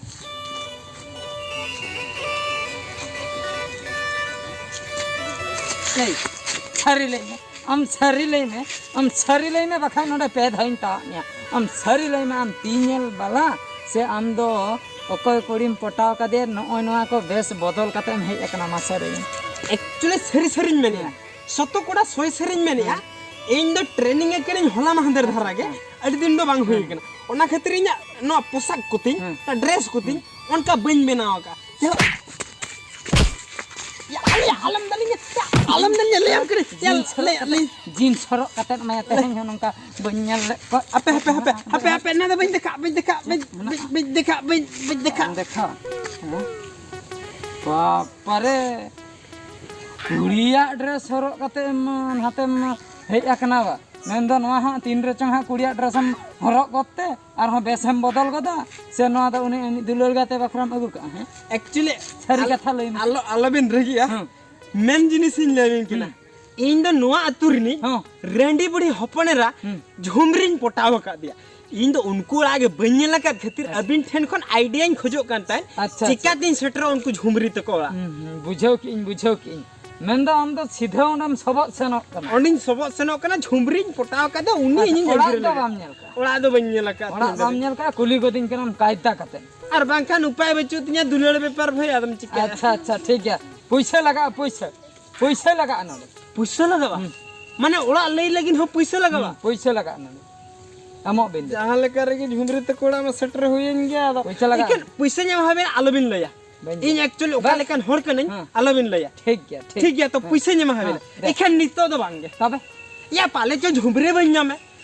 ᱮᱭ, ᱥᱟᱹᱨᱤ ᱞᱟᱹᱭ ᱢᱮ, ᱟᱢ ᱥᱟᱹᱨᱤ ᱞᱟᱹᱭ ᱢᱮ, ᱟᱢ ᱥᱟᱹᱨᱤ ᱞᱟᱹᱭ ᱢᱮ, ᱵᱟᱠᱷᱟᱡ ᱱᱚᱰᱮ ᱯᱮ ᱫᱷᱟᱣᱤᱧ ᱛᱟᱣᱟᱜ ᱢᱮᱭᱟ᱾ ᱟᱢ ᱥᱟᱹᱨᱤ ᱞᱟᱹᱭ ᱢᱮ, ᱟᱢ ᱛᱤ ᱧᱮᱞ ᱵᱟᱞᱟ ᱥᱮ ᱟᱢ ᱫᱚ ᱚᱠᱚᱭ ᱠᱩᱲᱤᱢ ᱯᱚᱴᱟᱣ ᱠᱟᱫᱮᱭᱟ? ᱱᱚᱜᱼᱚᱭ ᱱᱚᱣᱟ ᱠᱚ ᱵᱮᱥ ᱵᱚᱫᱚᱞ ᱠᱟᱛᱮ ᱮᱢ ᱦᱮᱡ ᱟᱠᱟᱱᱟ, ᱢᱟ ᱥᱟᱹᱨᱤ ᱢᱮ᱾ ᱮᱠᱪᱩᱭᱮᱞᱤ ᱥᱟᱹᱨᱤ ᱥᱟᱹᱨᱤᱧ ᱢᱮᱱᱮᱫᱼᱟ, ᱥᱚᱛᱚ ᱠᱚᱲᱟ ᱥᱚᱭ ᱥᱟᱹᱨᱤᱧ ᱢᱮᱱᱮᱫᱼᱟ᱾ ᱤᱧ ᱫᱚ ᱴᱨᱮᱱᱤᱝ ᱟᱠᱟᱱᱟᱹᱧ ᱦᱚᱞᱟ ᱢᱟᱦᱫᱮᱨ ᱫᱷᱟᱨᱟ ᱜᱮ, ᱟᱹᱰᱤ ᱫᱤᱱ ᱫᱚ ᱵᱟᱝ ᱦᱩᱭ ᱟᱠᱟᱱᱟ᱾ ᱚᱱᱟ ᱠᱷᱟᱹᱛᱤᱨ ᱤᱧᱟᱹᱜ ᱱᱚᱣᱟ ᱯᱳᱥᱟᱠ ᱠᱚᱛᱤᱧ, ᱦᱮᱸ᱾ ᱱᱚᱣᱟ ᱰᱨᱮᱥ ᱠᱚᱛᱤᱧ ᱚᱱᱠᱟ ᱵᱟᱹᱧ ᱵᱮᱱᱟᱣ ᱟᱠᱟᱫᱼᱟ᱾ ᱪᱮᱫᱟᱜ? ᱭᱟ, ᱟᱞᱮ, ᱟᱞᱚᱢ ᱫᱟᱞᱤᱧᱟ, ᱭᱟ, ᱟᱞᱚᱢ ᱫᱟᱞᱤᱧᱟ, ᱞᱟᱹᱭᱟᱢ ᱠᱟᱹᱱᱟᱹᱧ᱾ ᱭᱟ, ᱡᱤᱱᱥ ᱦᱚᱨᱚᱜ ᱞᱟᱹᱭ, ᱠᱟᱛᱮ, ᱞᱟᱹᱭ᱾ ᱡᱤᱱᱥ ᱦᱚᱨᱚᱜ ᱠᱟᱛᱮ ᱢᱟᱭᱟ ᱛᱮᱦᱮᱧ ᱦᱚᱸ ᱱᱚᱝᱠᱟ ᱵᱟᱹᱧ ᱧᱮᱞ ᱞᱮᱫ ᱠᱚᱣᱟ᱾ ᱟᱯᱮ, ᱦᱟᱯᱮ, ᱦᱟᱯᱮ, ᱦᱟᱯᱮ, ᱦᱟᱯᱮ, ᱚᱱᱟ ᱫᱚ ᱵᱟᱹᱧ ᱫᱮᱠᱷᱟᱜ, ᱵᱟᱹᱧ ᱫᱮᱠᱷᱟᱜ, ᱵᱟᱹᱧ, ᱵᱟᱹᱧ, ᱵᱟᱹᱧ ᱫᱮᱠᱷᱟᱜ, ᱵᱟᱹᱧ, ᱵᱟᱹᱧ ᱫᱮᱠᱷᱟᱜ᱾ ᱫᱮᱠᱷᱟᱣ᱾ ᱦᱮᱸ᱾ ᱵᱟᱯᱟᱨᱮ, ᱠᱩᱲᱤᱭᱟᱜ ᱰᱨᱮᱥ ᱦᱚᱨᱚᱜ ᱠᱟᱛᱮ ᱮᱢ ᱱᱟᱛᱮᱢ ᱦᱮᱡ ᱟᱠᱟᱱᱟ ᱵᱟ? ᱢᱮᱱᱫᱚ ᱱᱚᱣᱟ ᱦᱟᱸᱜ ᱛᱤᱱ ᱨᱮᱪᱚᱝ ᱦᱟᱸᱜ ᱠᱩᱲᱤᱭᱟᱜ ᱰᱨᱮᱥ ᱮᱢ ᱦᱚᱨᱚᱜ ᱜᱚᱫ ᱛᱮ, ᱟᱨᱦᱚᱸ ᱵᱮᱥᱮᱢ ᱵᱚᱫᱚᱞ ᱜᱚᱫᱟ, ᱥᱮ ᱱᱚᱣᱟ ᱫᱚ ᱩᱱᱤ ᱟᱢᱤᱡ ᱫᱩᱞᱟᱹᱲ ᱜᱟᱛᱮ ᱵᱟᱠᱷᱨᱟᱢ ᱟᱹᱜᱩ ᱠᱟᱜᱼᱟ? ᱦᱮᱸ? ᱮᱠᱪᱩᱭᱮᱞᱤ, ᱥᱟᱹᱨᱤ ᱟᱞ-, ᱠᱟᱛᱷᱟ ᱞᱟᱹᱭ ᱢᱮ᱾ ᱟᱞᱚ, ᱟᱞᱚᱵᱤᱱ ᱨᱟᱹᱜᱤᱜᱼᱟ᱾ ᱦᱮᱸ᱾ ᱢᱮᱱ ᱡᱤᱱᱤᱥ ᱤᱧ ᱞᱟᱹᱭᱟᱵᱤᱱ ᱠᱟᱱᱟ᱾ ᱦᱩᱸ᱾ ᱤᱧ ᱫᱚ ᱱᱚᱣᱟ ᱟᱹᱛᱩ ᱨᱤᱱᱤᱡ ᱦᱚᱸ᱾ ᱨᱟᱺᱰᱤ ᱵᱩᱲᱦᱤ ᱦᱚᱯᱚᱱ ᱮᱨᱟ ᱦᱩᱸ᱾ ᱡᱷᱩᱢᱨᱤᱧ ᱯᱚᱴᱟᱣ ᱟᱠᱟᱫᱮᱭᱟ᱾ ᱤᱧ ᱫᱚ ᱩᱱᱠᱩ ᱚᱲᱟᱜ ᱜᱮ ᱵᱟᱹᱧ ᱧᱮᱞ ᱟᱠᱟᱫ ᱠᱷᱟᱹᱛᱤᱨ ᱟᱪᱪᱷᱟ᱾ ᱟᱹᱵᱤᱱ ᱴᱷᱮᱱ ᱠᱷᱚᱱ ᱟᱭᱰᱤᱭᱟᱧ ᱠᱷᱚᱡᱚᱜ ᱠᱟᱱ ᱛᱟᱦᱮᱸᱫ, ᱟᱪᱪᱷᱟ, ᱟᱪᱪᱷᱟ᱾ ᱪᱤᱠᱟᱛᱤᱧ ᱥᱮᱴᱮᱨᱚᱜᱼᱟ ᱩᱱᱠᱩ ᱡᱷᱩᱢᱨᱤ ᱛᱟᱠᱚ ᱚᱲᱟᱜ᱾ ᱦᱩᱸ, ᱦᱩᱸ, ᱵᱩᱡᱷᱟᱹᱣ ᱠᱮᱜᱼᱟᱹᱧ, ᱵᱩᱡᱷᱟᱹᱣ ᱠᱮᱜᱼᱟᱹᱧ᱾ ᱢᱮᱱᱫᱚ ᱟᱢ ᱫᱚ ᱥᱤᱫᱷᱟᱹ ᱚᱸᱰᱮᱢ ᱥᱚᱵᱚᱜ ᱥᱮᱱᱚᱜ ᱠᱟᱱᱟ᱾ ᱚᱸᱰᱮᱧ ᱥᱚᱵᱚᱜ ᱥᱮᱱᱚᱜ ᱠᱟᱱᱟ, ᱡᱷᱩᱢᱨᱤᱧ ᱯᱚᱴᱟᱣ ᱠᱟᱫᱟ, ᱩᱱᱤ ᱟᱪᱪᱷᱟ, ᱤᱧᱤᱧ ᱚᱲᱟᱜ ᱟᱹᱜᱩ ᱫᱚ ᱞᱮᱫᱮᱭᱟ᱾ ᱵᱟᱢ ᱧᱮᱞ ᱠᱟᱜᱼᱟ? ᱚᱲᱟᱜ ᱫᱚ ᱵᱟᱹᱧ ᱧᱮᱞ ᱟᱠᱟᱫ ᱚᱲᱟᱜ ᱛᱟᱦᱮᱸᱫ᱾ ᱵᱟᱢ ᱧᱮᱞ ᱠᱟᱜᱼᱟ? ᱠᱩᱞᱤ ᱜᱚᱫᱤᱧ ᱠᱟᱱᱟᱢ ᱠᱟᱭᱫᱟ ᱠᱟᱛᱮ᱾ ᱟᱨ ᱵᱟᱝᱠᱷᱟᱱ ᱩᱯᱟᱭ ᱵᱟᱹᱪᱩᱜ ᱛᱤᱧᱟ, ᱫᱩᱞᱟᱹᱲ ᱵᱮᱯᱟᱨ ᱵᱷᱟᱹᱭ, ᱟᱫᱚᱢ ᱪᱤᱠᱟᱹᱭᱟ? ᱟᱪᱪᱷᱟ, ᱟᱪᱪᱷᱟ, ᱴᱷᱤᱠ ᱜᱮᱭᱟ᱾ ᱯᱩᱭᱥᱟᱹ ᱞᱟᱜᱟᱜᱼᱟ, ᱯᱩᱭᱥᱟᱹ᱾ ᱯᱩᱭᱥᱟᱹ ᱞᱟᱜᱟᱜᱼᱟ ᱱᱚᱰᱮ᱾ ᱯᱩᱭᱥᱟᱹ ᱞᱟᱜᱟᱜᱼᱟ? ᱦᱩᱸ᱾ ᱢᱟᱱᱮ ᱚᱲᱟᱜ ᱞᱟᱹᱭ ᱞᱟᱹᱜᱤᱫ ᱦᱚᱸ ᱯᱩᱭᱥᱟᱹ ᱞᱟᱜᱟᱜᱼᱟ? ᱦᱩᱸ, ᱯᱩᱭᱥᱟᱹ ᱞᱟᱜᱟᱜᱼᱟ ᱱᱚᱰᱮ᱾ ᱮᱢᱚᱜ ᱵᱤᱱ᱾ ᱡᱟᱦᱟᱸ ᱞᱮᱠᱟ ᱨᱮᱜᱮ ᱡᱷᱩᱢᱨᱤ ᱛᱟᱠᱚ ᱚᱲᱟᱜ ᱢᱟ ᱥᱮᱴᱮᱨ ᱦᱩᱭᱮᱱ ᱜᱮᱭᱟ, ᱟᱫᱚ ᱯᱩᱭᱥᱟᱹ ᱞᱟᱜᱟᱜᱼᱟ᱾ ᱮᱠᱮᱱ ᱯᱩᱭᱥᱟᱹ ᱧᱟᱢ ᱦᱟᱵᱮᱱ ᱟᱞᱚᱵᱤᱱ ᱞᱟᱹᱭᱟ᱾ ᱵᱟᱹᱧ ᱤᱧ ᱞᱟᱹᱭᱟ᱾ ᱮᱠᱪᱩᱭᱮᱞᱤ ᱚᱠᱟ ᱵᱟᱥ᱾ ᱞᱮᱠᱟᱱ ᱦᱚᱲ ᱠᱟᱹᱱᱟᱹᱧ, ᱦᱮᱸ᱾ ᱟᱞᱚᱵᱤᱱ ᱞᱟᱹᱭᱟ᱾ ᱴᱷᱤᱠ ᱜᱮᱭᱟ, ᱴᱷᱤᱠ᱾ ᱴᱷᱤᱠ ᱜᱮᱭᱟ, ᱛᱚ ᱦᱮᱸ᱾ ᱯᱩᱭᱥᱟᱹ ᱧᱟᱢ ᱦᱟᱵᱮᱱ᱾ ᱦᱮᱸ, ᱵᱮᱥ᱾ ᱮᱠᱷᱟᱱ ᱱᱤᱛᱚᱜ ᱫᱚ ᱵᱟᱝ ᱜᱮ᱾ ᱛᱚᱵᱮ? ᱭᱟ, ᱯᱟᱞᱮ ᱪᱚ ᱡᱷᱩᱢᱨᱤ ᱵᱟᱹᱧ ᱧᱟᱢᱮ,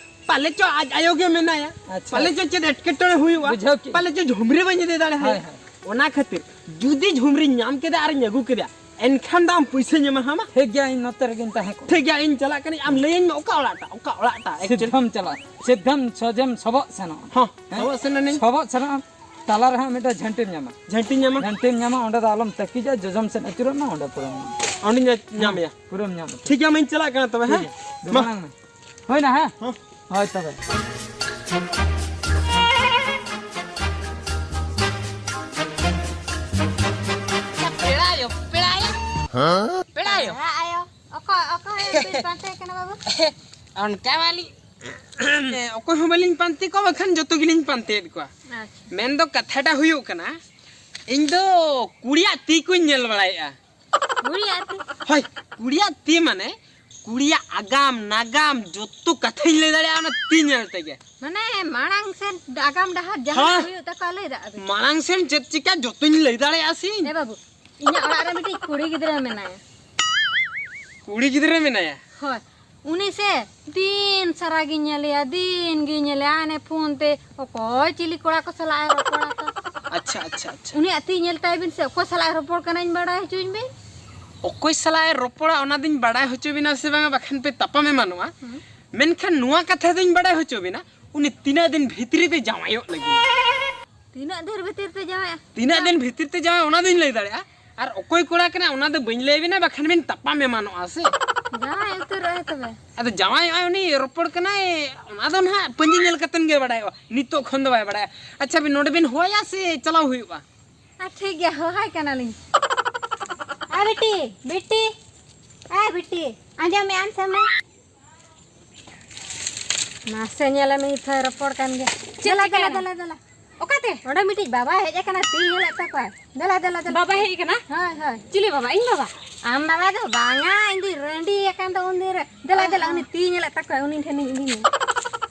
ᱯᱟᱞᱮ ᱪᱚ ᱟᱡ ᱟᱭᱳ ᱜᱮ ᱢᱮᱱᱟᱭᱟ, ᱟᱪᱪᱷᱟ᱾ ᱯᱟᱞᱮ ᱪᱚ ᱪᱮᱫ ᱮᱴᱠᱮᱴᱚᱬᱮ ᱦᱩᱭᱩᱜᱼᱟ, ᱵᱩᱡᱷᱟᱹᱣ ᱠᱮᱫ᱾ ᱯᱟᱞᱮ ᱪᱚ ᱡᱷᱩᱢᱨᱤ ᱵᱟᱹᱧ ᱤᱫᱤ ᱫᱟᱲᱮᱭᱟᱭᱟ᱾ ᱦᱳᱭ, ᱦᱳᱭ᱾ ᱚᱱᱟ ᱠᱷᱟᱹᱛᱤᱨ ᱡᱩᱫᱤ ᱡᱷᱩᱢᱨᱤᱧ ᱧᱟᱢ ᱠᱮᱫᱟ ᱟᱨᱤᱧ ᱟᱹᱜᱩ ᱠᱮᱫᱟ, ᱮᱱᱠᱷᱟᱱ ᱫᱚ ᱟᱢ ᱯᱩᱭᱥᱟᱹᱧ ᱮᱢᱟ ᱦᱟᱢᱟ᱾ ᱴᱷᱤᱠ ᱜᱮᱭᱟ, ᱤᱧ ᱱᱚᱛᱮ ᱨᱮᱜᱮᱧ ᱛᱟᱦᱮᱸ ᱠᱚᱜᱼᱟ᱾ ᱴᱷᱤᱠ ᱜᱮᱭᱟ, ᱤᱧ ᱪᱟᱞᱟᱜ ᱠᱟᱹᱱᱟᱹᱧ, ᱟᱢ ᱞᱟᱹᱭᱟᱹᱧ ᱢᱮ ᱚᱠᱟ ᱚᱲᱟᱜ ᱴᱟᱜ, ᱚᱠᱟ ᱚᱲᱟᱜ ᱴᱟᱜ actually᱾ ᱥᱤᱫᱷᱟᱹᱢ ᱪᱟᱞᱟᱜᱼᱟ, ᱥᱤᱫᱷᱟᱹᱢ ᱥᱚᱡᱷᱮᱢ ᱥᱚᱵᱚᱜ ᱥᱮᱱᱚᱜᱼᱟ᱾ ᱦᱚᱸ, ᱦᱮᱸ? ᱥᱚᱵᱚᱜ ᱥᱮᱱᱚᱜ ᱟᱹᱧ᱾ ᱥᱚᱵᱚᱜ ᱥᱮᱱᱚᱜ ᱟᱢ, ᱛᱟᱞᱟ ᱨᱮ ᱦᱟᱸᱜ ᱢᱤᱫᱴᱟᱝ ᱡᱷᱟᱹᱱᱴᱤᱢ ᱧᱟᱢᱟ᱾ ᱡᱷᱟᱹᱱᱴᱤᱧ ᱧᱟᱢᱟ᱾ ᱡᱷᱟᱹᱱᱴᱤᱢ ᱧᱟᱢᱟ, ᱚᱸᱰᱮ ᱫᱚ ᱟᱞᱚᱢ ᱛᱟᱹᱠᱤᱡᱟ, ᱡᱚᱡᱚᱢ ᱥᱮᱫ ᱟᱹᱪᱩᱨᱚᱜ ᱢᱮ, ᱚᱸᱰᱮ ᱯᱩᱨᱟᱹᱢ ᱧᱟᱢᱟ᱾ ᱚᱸᱰᱮᱧ ᱧᱟ-, ᱧᱟᱢᱮᱭᱟ᱾ ᱯᱩᱨᱟᱹᱢ ᱧᱟᱢᱟ᱾ ᱴᱷᱤᱠ ᱜᱮᱭᱟ, ᱢᱟᱧ ᱪᱟᱞᱟᱜ ᱠᱟᱱᱟ ᱛᱚᱵᱮ, ᱴᱷᱤᱠ ᱦᱮᱸ? ᱜᱮᱭᱟ, ᱫᱩ ᱢᱟ᱾ ᱢᱟᱲᱟᱝ ᱢᱮ᱾ ᱦᱩᱭᱱᱟ, ᱦᱮᱸ? ᱦᱚᱸ᱾ ᱦᱳᱭ ᱛᱚᱵᱮ᱾ ᱯᱮᱲᱟᱭᱚ, ᱯᱮᱲᱟᱭᱚ᱾ ᱦᱮᱸ? ᱯᱮᱲᱟᱭᱚ᱾ ᱯᱮᱲᱟᱭᱚ᱾ ᱚᱠᱚᱭ ᱚᱠᱚᱭ ᱵᱤᱱ ᱯᱟᱱᱛᱮ ᱠᱟᱱᱟ ᱵᱟᱹᱵᱩ? ᱚᱱᱠᱟ ᱢᱟᱞᱤᱧ ᱚᱠᱚᱭ ᱦᱚᱸ ᱵᱟᱹᱞᱤᱧ ᱯᱟᱱᱛᱮ ᱠᱚᱣᱟ, ᱵᱟᱠᱷᱟᱱ ᱡᱚᱛᱚ ᱜᱮᱞᱤᱧ ᱯᱟᱱᱛᱮᱭᱮᱫ ᱠᱚᱣᱟ᱾ ᱟᱪᱪᱷᱟ᱾ ᱢᱮᱱᱫᱚ ᱠᱟᱛᱷᱟᱴᱟ ᱦᱩᱭᱩᱜ ᱠᱟᱱᱟ, ᱤᱧ ᱫᱚ ᱠᱩᱲᱤᱭᱟᱜ ᱛᱤ ᱠᱚᱧ ᱧᱮᱞ ᱵᱟᱲᱟᱭᱮᱫᱼᱟ᱾ ᱠᱩᱲᱤᱭᱟᱜ ᱛᱤ? ᱦᱳᱭ, ᱠᱩᱲᱤᱭᱟᱜ ᱛᱤ ᱢᱟᱱᱮ ᱠᱩᱲᱤᱭᱟᱜ ᱟᱜᱟᱢ ᱱᱟᱜᱟᱢ ᱡᱚᱛᱚ ᱠᱟᱛᱷᱟᱧ ᱞᱟᱹᱭ ᱫᱟᱲᱮᱭᱟᱜᱼᱟ ᱚᱱᱟ ᱛᱤ ᱧᱮᱞ ᱛᱮᱜᱮ᱾ ᱢᱟᱱᱮ ᱢᱟᱲᱟᱝ ᱥᱮᱱ ᱟᱜᱟᱢ ᱰᱟᱦᱟᱨ ᱡᱟᱦᱟᱸ ᱦᱮᱸ᱾ ᱦᱩᱭᱩᱜ ᱛᱟᱠᱚᱣᱟ ᱞᱟᱹᱭ ᱫᱟᱲᱮᱭᱟᱜᱼᱟ ᱵᱤᱱ? ᱢᱟᱲᱟᱝ ᱥᱮᱱ ᱪᱮᱫ ᱪᱤᱠᱟ ᱡᱚᱛᱚᱧ ᱞᱟᱹᱭ ᱫᱟᱲᱮᱭᱟᱜᱼᱟ ᱥᱮ᱾ ᱮ ᱵᱟᱹᱵᱩ, ᱤᱧᱟᱹᱜ ᱚᱲᱟᱜ ᱨᱮ ᱢᱤᱫᱴᱤᱡ ᱠᱩᱲᱤ ᱜᱤᱫᱽᱨᱟᱹ ᱢᱮᱱᱟᱭᱟ᱾ ᱠᱩᱲᱤ ᱜᱤᱫᱽᱨᱟᱹ ᱢᱮᱱᱟᱭᱟ? ᱦᱳᱭ, ᱩᱱᱤ ᱥᱮ ᱫᱤᱱ ᱥᱟᱨᱟ ᱜᱤᱧ ᱧᱮᱞᱮᱭᱟ, ᱫᱤᱱ ᱜᱤᱧ ᱧᱮᱞᱮᱭᱟ, ᱦᱟᱱᱮ ᱯᱷᱳᱱ ᱛᱮ ᱚᱠᱚᱭ ᱪᱤᱞᱤ ᱠᱚᱲᱟ ᱠᱚ ᱥᱟᱞᱟᱜ ᱮ ᱨᱚᱯᱚᱲᱟ ᱛᱚ᱾ ᱟᱪᱪᱷᱟ, ᱟᱪᱪᱷᱟ, ᱟᱪᱪᱷᱟ᱾ ᱩᱱᱤᱭᱟᱜ ᱛᱤ ᱧᱮᱞ ᱛᱟᱭ ᱵᱤᱱ ᱥᱮ, ᱚᱠᱚᱭ ᱥᱟᱞᱟᱜ ᱮ ᱨᱚᱯᱚᱲ ᱠᱟᱱᱟᱧ ᱵᱟᱲᱟᱭ ᱦᱚᱪᱚᱧ ᱵᱤᱱ᱾ ᱚᱠᱚᱭ ᱥᱟᱞᱟᱜ ᱮ ᱨᱚᱯᱚᱲᱟ ᱚᱱᱟ ᱫᱚᱧ ᱵᱟᱲᱟᱭ ᱦᱚᱪᱚ ᱵᱤᱱᱟ ᱥᱮ ᱵᱟᱝᱟ, ᱵᱟᱠᱷᱟᱱ ᱯᱮ ᱛᱟᱯᱟᱢ ᱮᱢᱟᱱᱚᱜᱼᱟ᱾ ᱦᱩᱸ᱾ ᱢᱮᱱᱠᱷᱟᱱ ᱱᱚᱣᱟ ᱠᱟᱛᱷᱟ ᱫᱚᱧ ᱵᱟᱲᱟᱭ ᱦᱚᱪᱚ ᱵᱤᱱᱟ, ᱩᱱᱤ ᱛᱤᱱᱟᱹᱜ ᱫᱤᱱ ᱵᱷᱤᱛᱨᱤ ᱛᱮ ᱡᱟᱶᱟᱭᱚᱜ ᱞᱟᱹᱜᱤᱫ᱾ ᱛᱤᱱᱟᱹᱜ ᱫᱤᱱ ᱵᱷᱤᱛᱤᱨ ᱛᱮ ᱡᱟᱶᱟᱭᱟ? ᱛᱤᱱᱟᱹᱜ ᱫᱤᱱ ᱵᱷᱤᱛᱤᱨ ᱛᱮ ᱡᱟᱶᱟᱭ ᱚᱱᱟ ᱫᱚᱧ ᱞᱟᱹᱭ ᱫᱟᱲᱮᱭᱟᱜᱼᱟ, ᱟᱨ ᱚᱠᱚᱭ ᱠᱚᱲᱟ ᱠᱟᱱᱟ ᱚᱱᱟ ᱫᱚ ᱵᱟᱹᱧ ᱞᱟᱹᱭ ᱟᱵᱤᱱᱟ, ᱵᱟᱠᱷᱟᱱ ᱵᱤᱱ ᱛᱟᱯᱟᱢ ᱮᱢᱟᱱᱚᱜᱼᱟ ᱥᱮ᱾ ᱡᱟᱶᱟᱭ ᱩᱛᱟᱹᱨᱚᱜᱼᱟᱭ ᱛᱚᱵᱮ᱾ ᱟᱫᱚ ᱡᱟᱶᱟᱭᱚᱜᱼᱟᱭ ᱩᱱᱤ, ᱨᱚᱯᱚᱲ ᱠᱟᱱᱟᱭ, ᱚᱱᱟ ᱫᱚ ᱱᱟᱦᱟᱜ ᱯᱟᱹᱧᱡᱤ ᱧᱮᱞ ᱠᱟᱛᱮᱱ ᱜᱮ ᱵᱟᱲᱟᱭᱚᱜᱼᱟ, ᱱᱤᱛᱚᱜ ᱠᱷᱚᱱ ᱫᱚ ᱵᱟᱭ ᱵᱟᱲᱟᱭᱟ᱾ ᱟᱪᱪᱷᱟ, ᱵᱤᱱ ᱱᱚᱰᱮ ᱵᱤᱱ ᱦᱚᱦᱚᱭᱟ ᱥᱮ ᱪᱟᱞᱟᱣ ᱦᱩᱭᱩᱜᱼᱟ? ᱟᱨ ᱴᱷᱤᱠ ᱜᱮᱭᱟ, ᱦᱚᱦᱚᱭ ᱠᱟᱱᱟᱞᱤᱧ᱾ ᱟ ᱵᱤᱴᱤ, ᱵᱤᱴᱤ, ᱟ ᱵᱤᱴᱤ, ᱟᱸᱡᱚᱢᱮᱫ ᱟᱢ ᱥᱮ ᱵᱟᱝ? ᱢᱟᱥᱮ ᱧᱮᱞᱮ ᱢᱮ, ᱱᱤᱛ ᱦᱚᱸᱭ ᱨᱚᱯᱚᱲ ᱠᱟᱱ ᱜᱮ᱾ ᱪᱮᱫ ᱫᱮᱞᱟ, ᱫᱮᱞᱟ, ᱪᱤᱠᱟᱹᱭᱮᱱᱟ? ᱫᱮᱞᱟ, ᱫᱮᱞᱟ᱾ ᱚᱠᱟᱛᱮ? ᱚᱸᱰᱮ ᱢᱤᱫᱴᱤᱡ ᱵᱟᱵᱟᱭ ᱦᱮᱡ ᱟᱠᱟᱱᱟ, ᱛᱤ ᱧᱮᱞᱮᱫ ᱛᱟᱠᱚᱣᱟᱭ᱾ ᱫᱮᱞᱟ, ᱫᱮᱞᱟ, ᱫᱮᱞᱟ᱾ ᱵᱟᱵᱟᱭ ᱦᱮᱡ ᱟᱠᱟᱱᱟ? ᱦᱳᱭ, ᱦᱳᱭ᱾ ᱪᱤᱞᱤ ᱵᱟᱵᱟ? ᱤᱧ ᱵᱟᱵᱟ? ᱟᱢ ᱵᱟᱵᱟ ᱫᱚ ᱵᱟᱝᱟ, ᱤᱧ ᱫᱩᱧ ᱨᱟᱺᱰᱤ ᱟᱠᱟᱱ ᱫᱚ ᱩᱱ ᱫᱤᱱ ᱨᱮ᱾ ᱫᱮᱞᱟ, ᱚ, ᱫᱮᱞᱟ, ᱦᱚᱸ᱾ ᱩᱱᱤ ᱛᱤ ᱧᱮᱞᱮᱫ ᱛᱟᱠᱚᱣᱟᱭ, ᱩᱱᱤ ᱴᱷᱮᱱᱤᱧ ᱤᱫᱤ ᱢᱮᱭᱟ᱾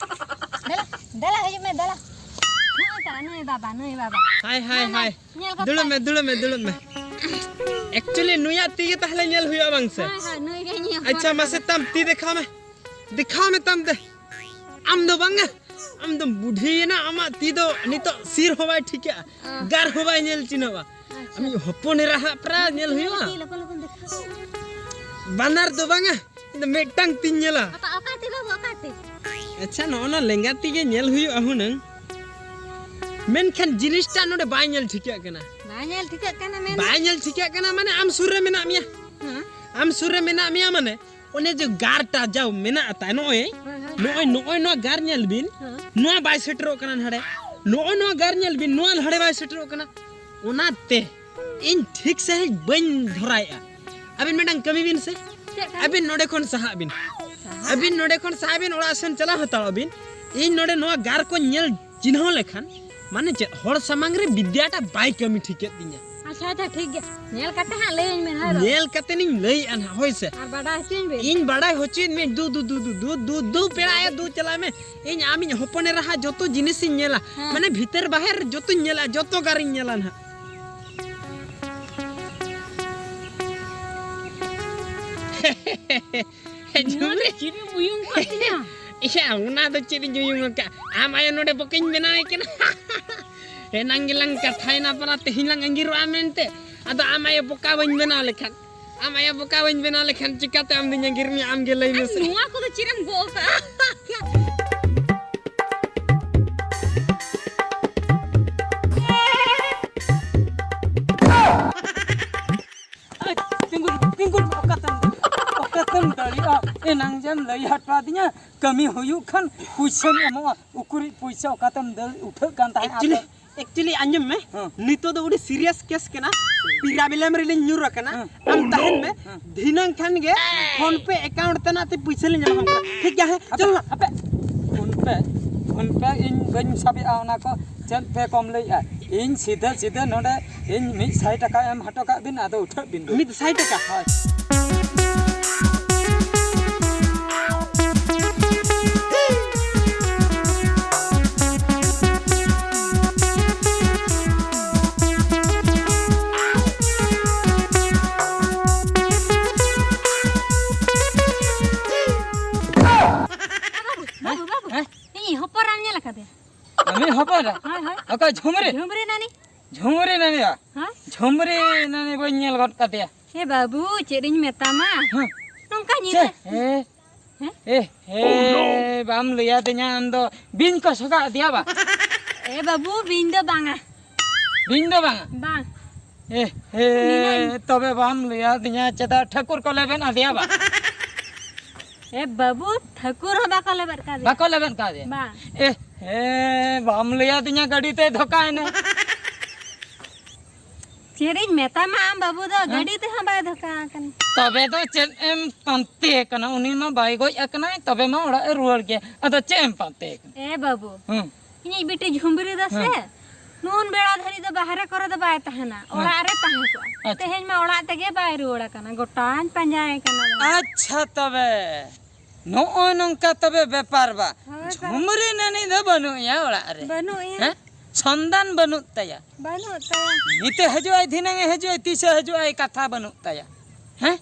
ᱫᱮᱞᱟ, ᱫᱮᱞᱟ, ᱦᱤᱡᱩᱜ ᱢᱮ, ᱫᱮᱞᱟ᱾ ᱱᱩᱭ ᱛᱟ-, ᱱᱩᱭ ᱵᱟᱵᱟ, ᱱᱩᱭ ᱵᱟᱵᱟ᱾ ᱦᱟᱭ, ᱦᱟᱭ, ᱱᱩᱭ, ᱦᱟᱭ᱾ ᱧᱮᱞ ᱜᱚᱫ ᱫᱩᱲᱩᱵ ᱠᱟᱭ᱾ ᱢᱮ, ᱫᱩᱲᱩᱵ ᱢᱮ, ᱫᱩᱲᱩᱵ ᱢᱮ᱾ Actually, ᱱᱩᱭᱟᱜ ᱛᱤ ᱜᱮ ᱛᱟᱦᱞᱮ ᱧᱮᱞ ᱦᱩᱭᱩᱜᱼᱟ ᱵᱟᱝ ᱥᱮ? ᱦᱳᱭ, ᱦᱳᱭ, ᱱᱩᱭ ᱜᱮ ᱧᱮᱞ ᱟᱪᱪᱷᱟ, ᱦᱩᱭᱩᱜᱼᱟ᱾ ᱢᱟᱥᱮ ᱛᱟᱢ ᱛᱤ ᱫᱮᱠᱷᱟᱣ ᱢᱮ᱾ ᱫᱮᱠᱷᱟᱣ ᱢᱮ ᱛᱟᱢ ᱫᱮ᱾ ᱟᱢ ᱫᱚ ᱵᱟᱝᱟ, ᱟᱢ ᱫᱚᱢ ᱵᱩᱰᱷᱤᱭᱮᱱᱟ, ᱟᱢᱟᱜ ᱛᱤ ᱫᱚ ᱱᱤᱛᱚᱜ ᱥᱤᱨ ᱦᱚᱸ ᱵᱟᱭ ᱴᱷᱤᱠᱟᱹᱜᱼᱟ, ᱚ᱾ ᱜᱟᱨ ᱦᱚᱸ ᱵᱟᱭ ᱧᱮᱞ ᱪᱤᱱᱦᱟᱹᱣᱟ᱾ ᱟᱪᱪᱷᱟ᱾ ᱟᱢᱤᱡ ᱦᱚᱯᱚᱱ ᱮᱨᱟ ᱦᱟᱜ ᱯᱨᱟ ᱧᱮᱞ ᱦᱩᱭᱩᱜᱼᱟ᱾ ᱛᱤ ᱞᱚᱠᱚ ᱞᱚᱠᱚ ᱫᱮᱠᱷᱟᱣ᱾ ᱵᱟᱱᱟᱨ ᱫᱚ ᱵᱟᱝᱟ, ᱤᱧ ᱫᱚ ᱢᱤᱫᱴᱟᱝ ᱛᱤᱧ ᱧᱮᱞᱟ᱾ ᱚᱠᱟ, ᱚᱠᱟ ᱛᱤ ᱵᱟᱹᱵᱩ, ᱚᱠᱟ ᱛᱤ? ᱟᱪᱪᱷᱟ, ᱱᱚᱜᱼᱚ ᱱᱟ ᱞᱮᱸᱜᱟ ᱛᱤ ᱜᱮ ᱧᱮᱞ ᱦᱩᱭᱩᱜᱼᱟ ᱦᱩᱱᱟᱹᱝ᱾ ᱢᱮᱱᱠᱷᱟᱱ ᱡᱤᱱᱤᱥᱴᱟ ᱱᱚᱰᱮ ᱵᱟᱭ ᱧᱮᱞ ᱴᱷᱤᱠᱟᱹᱜ ᱠᱟᱱᱟ᱾ ᱵᱟᱭ ᱧᱮᱞ ᱴᱷᱤᱠᱟᱹᱜ ᱠᱟᱱᱟ ᱢᱮᱱ? ᱵᱟᱭ ᱧᱮᱞ ᱴᱷᱤᱠᱟᱹᱜ ᱠᱟᱱᱟ ᱢᱟᱱᱮ ᱟᱢ ᱥᱩᱨ ᱨᱮ ᱢᱮᱱᱟᱜ ᱢᱮᱭᱟ᱾ ᱦᱮᱸ᱾ ᱟᱢ ᱥᱩᱨ ᱨᱮ ᱢᱮᱱᱟᱜ ᱢᱮᱭᱟ ᱢᱟᱱᱮ ᱚᱱᱮ ᱡᱮ ᱜᱟᱨᱴᱟ ᱡᱟᱣ ᱢᱮᱱᱟᱜ ᱛᱟᱭ, ᱱᱚᱜᱼᱚᱭ, ᱦᱳᱭ, ᱦᱳᱭ᱾ ᱱᱚᱜᱼᱚᱭ, ᱱᱚᱜᱼᱚᱭ ᱱᱚᱣᱟ ᱜᱟᱨ ᱧᱮᱞ ᱵᱤᱱ, ᱦᱮᱸ᱾ ᱱᱚᱣᱟ ᱵᱟᱭ ᱥᱮᱴᱮᱨᱚᱜ ᱠᱟᱱᱟ ᱱᱟᱰᱮ᱾ ᱱᱚᱜᱼᱚᱭ ᱱᱚᱣᱟ ᱜᱟᱨ ᱧᱮᱞ ᱵᱤᱱ, ᱱᱚᱣᱟ ᱱᱟᱰᱮ ᱵᱟᱭ ᱥᱮᱴᱮᱨᱚᱜ ᱠᱟᱱᱟ᱾ ᱚᱱᱟᱛᱮ ᱤᱧ ᱴᱷᱤᱠ ᱥᱟᱺᱦᱤᱡ ᱵᱟᱹᱧ ᱫᱷᱚᱨᱟᱭᱮᱫᱼᱟ᱾ ᱟᱵᱤᱱ ᱢᱤᱫᱴᱟᱝ ᱠᱟᱹᱢᱤ ᱵᱤᱱ ᱥᱮ, ᱪᱮᱫ ᱠᱟᱱᱟ? ᱟᱹᱵᱤᱱ ᱱᱚᱰᱮ ᱠᱷᱚᱱ ᱥᱟᱦᱟᱜ ᱵᱤᱱ᱾ ᱥᱟᱦᱟᱜ? ᱟᱹᱵᱤᱱ ᱱᱚᱰᱮ ᱠᱷᱚᱱ ᱥᱟᱦᱟᱜ ᱵᱤᱱ, ᱚᱲᱟᱜ ᱥᱮᱱ ᱪᱟᱞᱟᱣ ᱦᱟᱛᱟᱲᱚᱜ ᱵᱤᱱ᱾ ᱤᱧ ᱱᱚᱰᱮ ᱱᱚᱣᱟ ᱜᱟᱨ ᱠᱚ ᱧᱮᱞ ᱪᱤᱱᱦᱟᱹᱣ ᱞᱮᱠᱷᱟᱱ, ᱢᱟᱱᱮ ᱪᱮᱫ, ᱦᱚᱲ ᱥᱟᱢᱟᱝ ᱨᱮ ᱵᱤᱫᱽᱭᱟᱴᱟ ᱵᱟᱭ ᱠᱟᱹᱢᱤ ᱴᱷᱤᱠᱮᱫ ᱛᱤᱧᱟ᱾ ᱟᱪᱪᱷᱟ, ᱟᱪᱪᱷᱟ, ᱴᱷᱤᱠ ᱜᱮᱭᱟ᱾ ᱧᱮᱞ ᱠᱟᱛᱮ ᱦᱟᱸᱜ ᱞᱟᱹᱭᱟᱹᱧ ᱢᱮ, ᱦᱳᱭ ᱵᱟᱝ? ᱧᱮᱞ ᱠᱟᱛᱮ ᱤᱧ ᱞᱟᱹᱭᱮᱫᱼᱟ ᱱᱟᱦᱟᱜ, ᱦᱳᱭ ᱥᱮ᱾ ᱟᱨ ᱵᱟᱰᱟᱭ ᱦᱚᱪᱚᱧ ᱵᱤᱱ᱾ ᱤᱧ ᱵᱟᱰᱟᱭ ᱦᱚᱪᱚᱭᱮᱫ ᱢᱮ, ᱫᱩ, ᱫᱩ, ᱫᱩ, ᱫᱩ, ᱫᱩ, ᱫᱩ, ᱫᱩ, ᱯᱮᱲᱟᱭᱟ, ᱫᱩ, ᱪᱟᱞᱟᱜ ᱢᱮ᱾ ᱤᱧ ᱟᱢᱤᱧ ᱦᱚᱯᱚᱱ ᱮᱨᱟ ᱦᱟᱸᱜ ᱡᱚᱛᱚ ᱡᱤᱱᱤᱥᱤᱧ ᱧᱮᱞᱟ᱾ ᱦᱮᱸ᱾ ᱢᱟᱱᱮ ᱵᱷᱤᱛᱟᱹᱨ ᱵᱟᱦᱮᱨ ᱡᱚᱛᱚᱧ ᱧᱮᱞᱟ, ᱡᱚᱛᱚ ᱜᱟᱨᱤᱧ ᱧᱮᱞᱟ ᱱᱟᱦᱟᱜ᱾ ᱱᱚᱣᱟ ᱫᱚ ᱪᱮᱫ ᱮᱢ ᱩᱭᱩᱝ ᱠᱟᱜ ᱛᱤᱧᱟ? ᱤᱭᱟ, ᱚᱱᱟ ᱫᱚ ᱪᱮᱫ ᱤᱧ ᱩᱭᱩᱝ ᱟᱠᱟᱫ? ᱟᱢ ᱟᱭᱳ ᱱᱚᱰᱮ ᱵᱚᱠᱟᱧ ᱵᱮᱱᱟᱣᱮ ᱠᱟᱱᱟ᱾ ᱮᱱᱟᱝ ᱜᱮᱞᱟᱝ ᱠᱟᱛᱷᱟᱭᱮᱱᱟ ᱯᱟᱨᱟ, ᱛᱮᱦᱮᱧ ᱞᱟᱝ ᱟᱸᱜᱤᱨᱚᱜᱼᱟ ᱢᱮᱱᱛᱮ᱾ ᱟᱫᱚ ᱟᱢ ᱟᱭᱳ ᱵᱚᱠᱟ ᱵᱟᱹᱧ ᱵᱮᱱᱟᱣ ᱞᱮᱠᱷᱟᱱ, ᱟᱢ ᱟᱭᱳ ᱵᱚᱠᱟ ᱵᱟᱹᱧ ᱵᱮᱱᱟᱣ ᱞᱮᱠᱷᱟᱱ ᱪᱤᱠᱟᱛᱮ ᱟᱢ ᱫᱚᱧ ᱟᱸᱜᱤᱨ ᱢᱮᱭᱟ? ᱟᱢ ᱜᱮ ᱞᱟᱹᱭ ᱟᱨ ᱢᱮᱥᱮ᱾ ᱱᱚᱣᱟ ᱠᱚᱫᱚ ᱪᱮᱫ ᱮᱢ ᱜᱚᱜ ᱟᱠᱟᱫᱼᱟ? ᱛᱤᱸᱜᱩ, ᱛᱤᱸᱜᱩ, ᱚᱠᱟᱛᱮᱢ, ᱚᱠᱟᱛᱮᱢ ᱫᱟᱲᱮᱭᱟᱜᱼᱟ? ᱮᱱᱟᱝ ᱡᱮᱢ ᱞᱟᱹᱭ ᱦᱚᱴᱚ ᱟᱹᱫᱤᱧᱟ, ᱠᱟᱹᱢᱤ ᱦᱩᱭᱩᱜ ᱠᱷᱟᱱ ᱯᱩᱭᱥᱟᱹᱢ ᱮᱢᱚᱜᱼᱟ᱾ ᱩᱠᱩᱨᱤᱡ ᱯᱩᱭᱥᱟᱹ ᱚᱠᱟᱛᱮᱢ ᱫᱟᱹᱲ ᱩᱴᱷᱟᱹᱜ ᱠᱟᱱ ᱛᱟᱦᱮᱸᱫ ᱟᱯᱮ? Actually, actually, ᱟᱸᱡᱚᱢ ᱢᱮ, ᱦᱮᱸ᱾ ᱱᱤᱛᱚᱜ ᱫᱚ ᱟᱹᱰᱤ serious case ᱠᱟᱱᱟ, problem ᱨᱮᱞᱤᱧ ᱧᱩᱨ ᱟᱠᱟᱱᱟ᱾ ᱦᱮᱸ᱾ ᱟᱢ ᱛᱟᱦᱮᱱ ᱢᱮ, ᱦᱮᱸ᱾ ᱫᱷᱤᱱᱟᱹᱝ ᱠᱷᱟᱱ ᱜᱮ PhonePe account ᱛᱮᱱᱟᱜ ᱛᱮ ᱯᱩᱭᱥᱟᱹ ᱞᱤᱧ ᱮᱢᱟᱢ ᱠᱟᱱᱟ, ᱴᱷᱤᱠ ᱜᱮᱭᱟ? ᱦᱮᱸ, ᱦᱟᱯᱮ, ᱪᱚᱞᱚ᱾ ᱦᱟᱯᱮ᱾ PhonePe, PhonePe ᱤᱧ ᱵᱟᱹᱧ ᱥᱟᱵᱮᱜᱼᱟ ᱚᱱᱟ ᱠᱚ᱾ ᱪᱮᱫ ᱯᱮ ᱠᱚᱢ ᱞᱟᱹᱭᱮᱜᱼᱟ? ᱤᱧ ᱥᱤᱫᱷᱟᱹ ᱥᱤᱫᱷᱟᱹ ᱱᱚᱰᱮ ᱤᱧ ᱢᱤᱫ ᱥᱟᱭ ᱴᱟᱠᱟ ᱮᱢ ᱦᱚᱴᱚ ᱠᱟᱜ ᱵᱤᱱ, ᱟᱫᱚ ᱩᱴᱷᱟᱹᱜ ᱵᱤᱱ ᱫᱩ᱾ ᱢᱤᱫ ᱥᱟᱭ ᱴᱟᱠᱟ? ᱦᱳᱭ᱾ ᱵᱟᱹᱵᱩ, ᱵᱟᱹᱵᱩ, ᱦᱮᱸ? ᱤᱧᱤᱡ ᱦᱚᱯᱚᱱ ᱮᱨᱟᱢ ᱧᱮᱞ ᱟᱠᱟᱫᱮᱭᱟ? ᱟᱢᱤᱡ ᱦᱚᱯᱚᱱ ᱮᱨᱟ? ᱦᱳᱭ, ᱦᱳᱭ᱾ ᱚᱠᱚᱭ ᱡᱷᱩᱢᱨᱤ? ᱡᱷᱩᱢᱨᱤ ᱱᱟᱹᱱᱤ᱾ ᱡᱷᱩᱢᱨᱤ ᱱᱟᱹᱱᱤᱭᱟ? ᱦᱮᱸ? ᱡᱷᱩᱢᱨᱤ ᱱᱟᱹᱱᱤ ᱵᱟᱹᱧ ᱧᱮᱞ ᱜᱚᱫ ᱠᱟᱫᱮᱭᱟ᱾ ᱮ ᱵᱟᱹᱵᱩ, ᱪᱮᱫ ᱤᱧ ᱢᱮᱛᱟᱢᱟ? ᱦᱮᱸ᱾ ᱱᱚᱝᱠᱟ ᱧᱤᱫᱟᱹ᱾ ᱪᱮ, ᱦᱮᱸ᱾ ᱦᱮᱸ? ᱮ, ᱦᱮ, ᱵᱟᱢ ᱞᱟᱹᱭᱟᱫᱤᱧᱟ ᱟᱢ ᱫᱚ᱾ ᱵᱤᱧ ᱠᱚ ᱥᱚᱜᱟ ᱟᱫᱮᱭᱟ ᱵᱟ? ᱮ ᱵᱟᱹᱵᱩ, ᱵᱤᱧ ᱫᱚ ᱵᱟᱝᱟ᱾ ᱵᱤᱧ ᱫᱚ ᱵᱟᱝᱟ? ᱵᱟᱝ᱾ ᱮ, ᱦᱮ, ᱢᱮᱱᱟᱹᱧ᱾ ᱛᱚᱵᱮ ᱵᱟᱢ ᱞᱟᱹᱭᱟᱫᱤᱧᱟ ᱪᱮᱫᱟᱜ ᱴᱷᱟᱹᱠᱩᱨ ᱠᱚ ᱞᱮᱵᱮᱫ ᱟᱫᱮᱭᱟ ᱵᱟ? ᱮ ᱵᱟᱹᱵᱩ, ᱴᱷᱟᱹᱠᱩᱨ ᱦᱚᱸ ᱵᱟᱠᱚ ᱞᱮᱵᱮᱫ ᱠᱟᱫᱮᱭᱟ᱾ ᱵᱟᱠᱚ ᱞᱮᱵᱮᱫ ᱠᱟᱫᱮᱭᱟ? ᱵᱟᱝ᱾ ᱮ, ᱦᱮ, ᱵᱟᱢ ᱞᱟᱹᱭᱟᱫᱤᱧᱟ ᱜᱟᱹᱰᱤ ᱛᱮ ᱫᱷᱚᱠᱟᱭᱮᱱᱟ᱾ ᱪᱮᱫ ᱤᱧ ᱢᱮᱛᱟᱢᱟ ᱟᱢ ᱵᱟᱹᱵᱩ ᱫᱚ, ᱦᱮᱸ? ᱜᱟᱹᱰᱤ ᱛᱮᱦᱚᱸ ᱵᱟᱭ ᱫᱷᱚᱠᱟ ᱟᱠᱟᱱᱟ᱾ ᱛᱚᱵᱮ ᱫᱚ ᱪᱮᱫ ᱮᱢ ᱯᱟᱱᱛᱮ ᱠᱟᱱᱟ? ᱩᱱᱤ ᱢᱟ ᱵᱟᱭ ᱜᱚᱡ ᱟᱠᱟᱱᱟᱭ, ᱛᱚᱵᱮ ᱢᱟ ᱚᱲᱟᱜ ᱮ ᱨᱩᱣᱟᱹᱲ ᱜᱮ᱾ ᱟᱫᱚ ᱪᱮᱫ ᱮᱢ ᱯᱟᱱᱛᱮ ᱠᱟᱱᱟ? ᱮ ᱵᱟᱹᱵᱩ, ᱦᱮᱸ᱾ ᱤᱧᱤᱡ ᱵᱤᱴᱤ ᱡᱷᱩᱢᱵᱽᱨᱤ ᱫᱚ ᱥᱮ, ᱦᱮᱸ᱾ ᱱᱩᱱ ᱵᱮᱲᱟ ᱫᱷᱟᱹᱨᱤᱡ ᱫᱚ ᱵᱟᱦᱨᱮ ᱠᱚᱨᱮ ᱫᱚ ᱵᱟᱭ ᱛᱟᱦᱮᱱᱟ, ᱦᱮᱸ᱾ ᱚᱲᱟᱜ ᱨᱮ ᱛᱟᱦᱮᱸ ᱠᱚᱜᱼᱟ᱾ ᱟᱪᱪᱷᱟ᱾ ᱛᱮᱦᱮᱧ ᱢᱟ ᱚᱲᱟᱜ ᱛᱮᱜᱮ ᱵᱟᱭ ᱨᱩᱣᱟᱹᱲ ᱟᱠᱟᱱᱟ, ᱜᱚᱴᱟᱧ ᱯᱟᱸᱡᱟᱭᱮ ᱠᱟᱱᱟ᱾ ᱟᱪᱪᱷᱟ ᱛᱚᱵᱮ, ᱱᱚᱜᱼᱚᱭ ᱱᱚᱝᱠᱟ ᱛᱚᱵᱮ ᱵᱮᱯᱟᱨ ᱵᱟ᱾ ᱦᱳᱭ, ᱵᱟ- ᱡᱷᱩᱢᱨᱤ ᱱᱟᱹᱱᱤ ᱫᱚ ᱵᱟᱹᱱᱩᱜ ᱮᱭᱟ ᱚᱲᱟᱜ ᱨᱮ᱾ ᱵᱟᱹᱱᱩᱜ ᱮᱭᱟ᱾ ᱦᱮᱸ? ᱥᱚᱱᱫᱟᱱ ᱵᱟᱹᱱᱩᱜ ᱛᱟᱭᱟ᱾ ᱵᱟᱹᱱᱩᱜ ᱛᱟᱭᱟ᱾ ᱱᱤᱛᱮ ᱦᱤᱡᱩᱜᱼᱟᱭ, ᱫᱷᱤᱱᱟᱹᱝ ᱮ ᱦᱤᱡᱩᱜᱼᱟᱭ, ᱛᱤᱥᱮ ᱦᱤᱡᱩᱜᱼᱟᱭ, ᱠᱟᱛᱷᱟ ᱵᱟᱹᱱᱩᱜ ᱛᱟᱭᱟ᱾ ᱦᱮᱸ?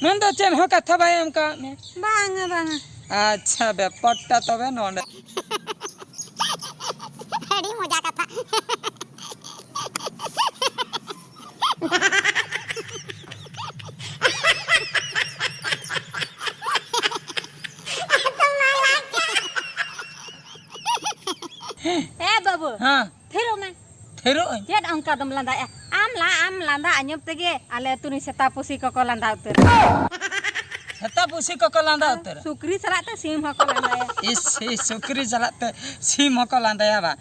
ᱢᱮᱱᱫᱚ ᱪᱮᱫ ᱦᱚᱸ ᱠᱟᱛᱷᱟ ᱵᱟᱭ ᱮᱢ ᱠᱟᱣᱟᱫ ᱢᱮᱭᱟ? ᱵᱟᱝᱟ, ᱵᱟᱝᱟ᱾ ᱟᱪᱪᱷᱟ, ᱵᱮᱯᱟᱨᱴᱟ ᱛᱚᱵᱮ ᱱᱚᱰᱮ᱾ ᱟᱹᱰᱤ ᱢᱚᱡᱟ ᱠᱟᱛᱷᱟ᱾ ᱮ ᱵᱟᱹᱵᱩ, ᱦᱮᱸ᱾ ᱛᱷᱤᱨᱚᱜ ᱢᱮ᱾ ᱛᱷᱤᱨᱚᱜ ᱟᱹᱧ? ᱪᱮᱫ ᱚᱱᱠᱟ ᱫᱚᱢ ᱞᱟᱸᱫᱟᱭᱮᱜᱼᱟ? ᱟᱢ ᱞᱟ-, ᱟᱢ ᱞᱟᱸᱫᱟ ᱟᱸᱡᱚᱢ ᱛᱮᱜᱮ ᱟᱞᱮ ᱟᱹᱛᱩ ᱨᱤᱱ ᱥᱮᱛᱟ ᱯᱩᱥᱤ ᱠᱚᱠᱚ ᱞᱟᱸᱫᱟ ᱩᱛᱟᱹᱨ᱾ ᱥᱮᱛᱟ ᱯᱩᱥᱤ ᱠᱚᱠᱚ ᱞᱟᱸᱫᱟ ᱩᱛᱟᱹᱨ? ᱥᱩᱠᱨᱤ ᱥᱟᱞᱟᱜ ᱛᱮ ᱥᱤᱢ ᱦᱚᱸᱠᱚ ᱞᱟᱸᱫᱟᱭᱟ᱾ ᱤᱥ, ᱤᱥ, ᱥᱩᱠᱨᱤ ᱥᱟᱞᱟᱜ ᱛᱮ ᱥᱤᱢ ᱦᱚᱸᱠᱚ ᱞᱟᱸᱫᱟᱭᱟ ᱵᱟ?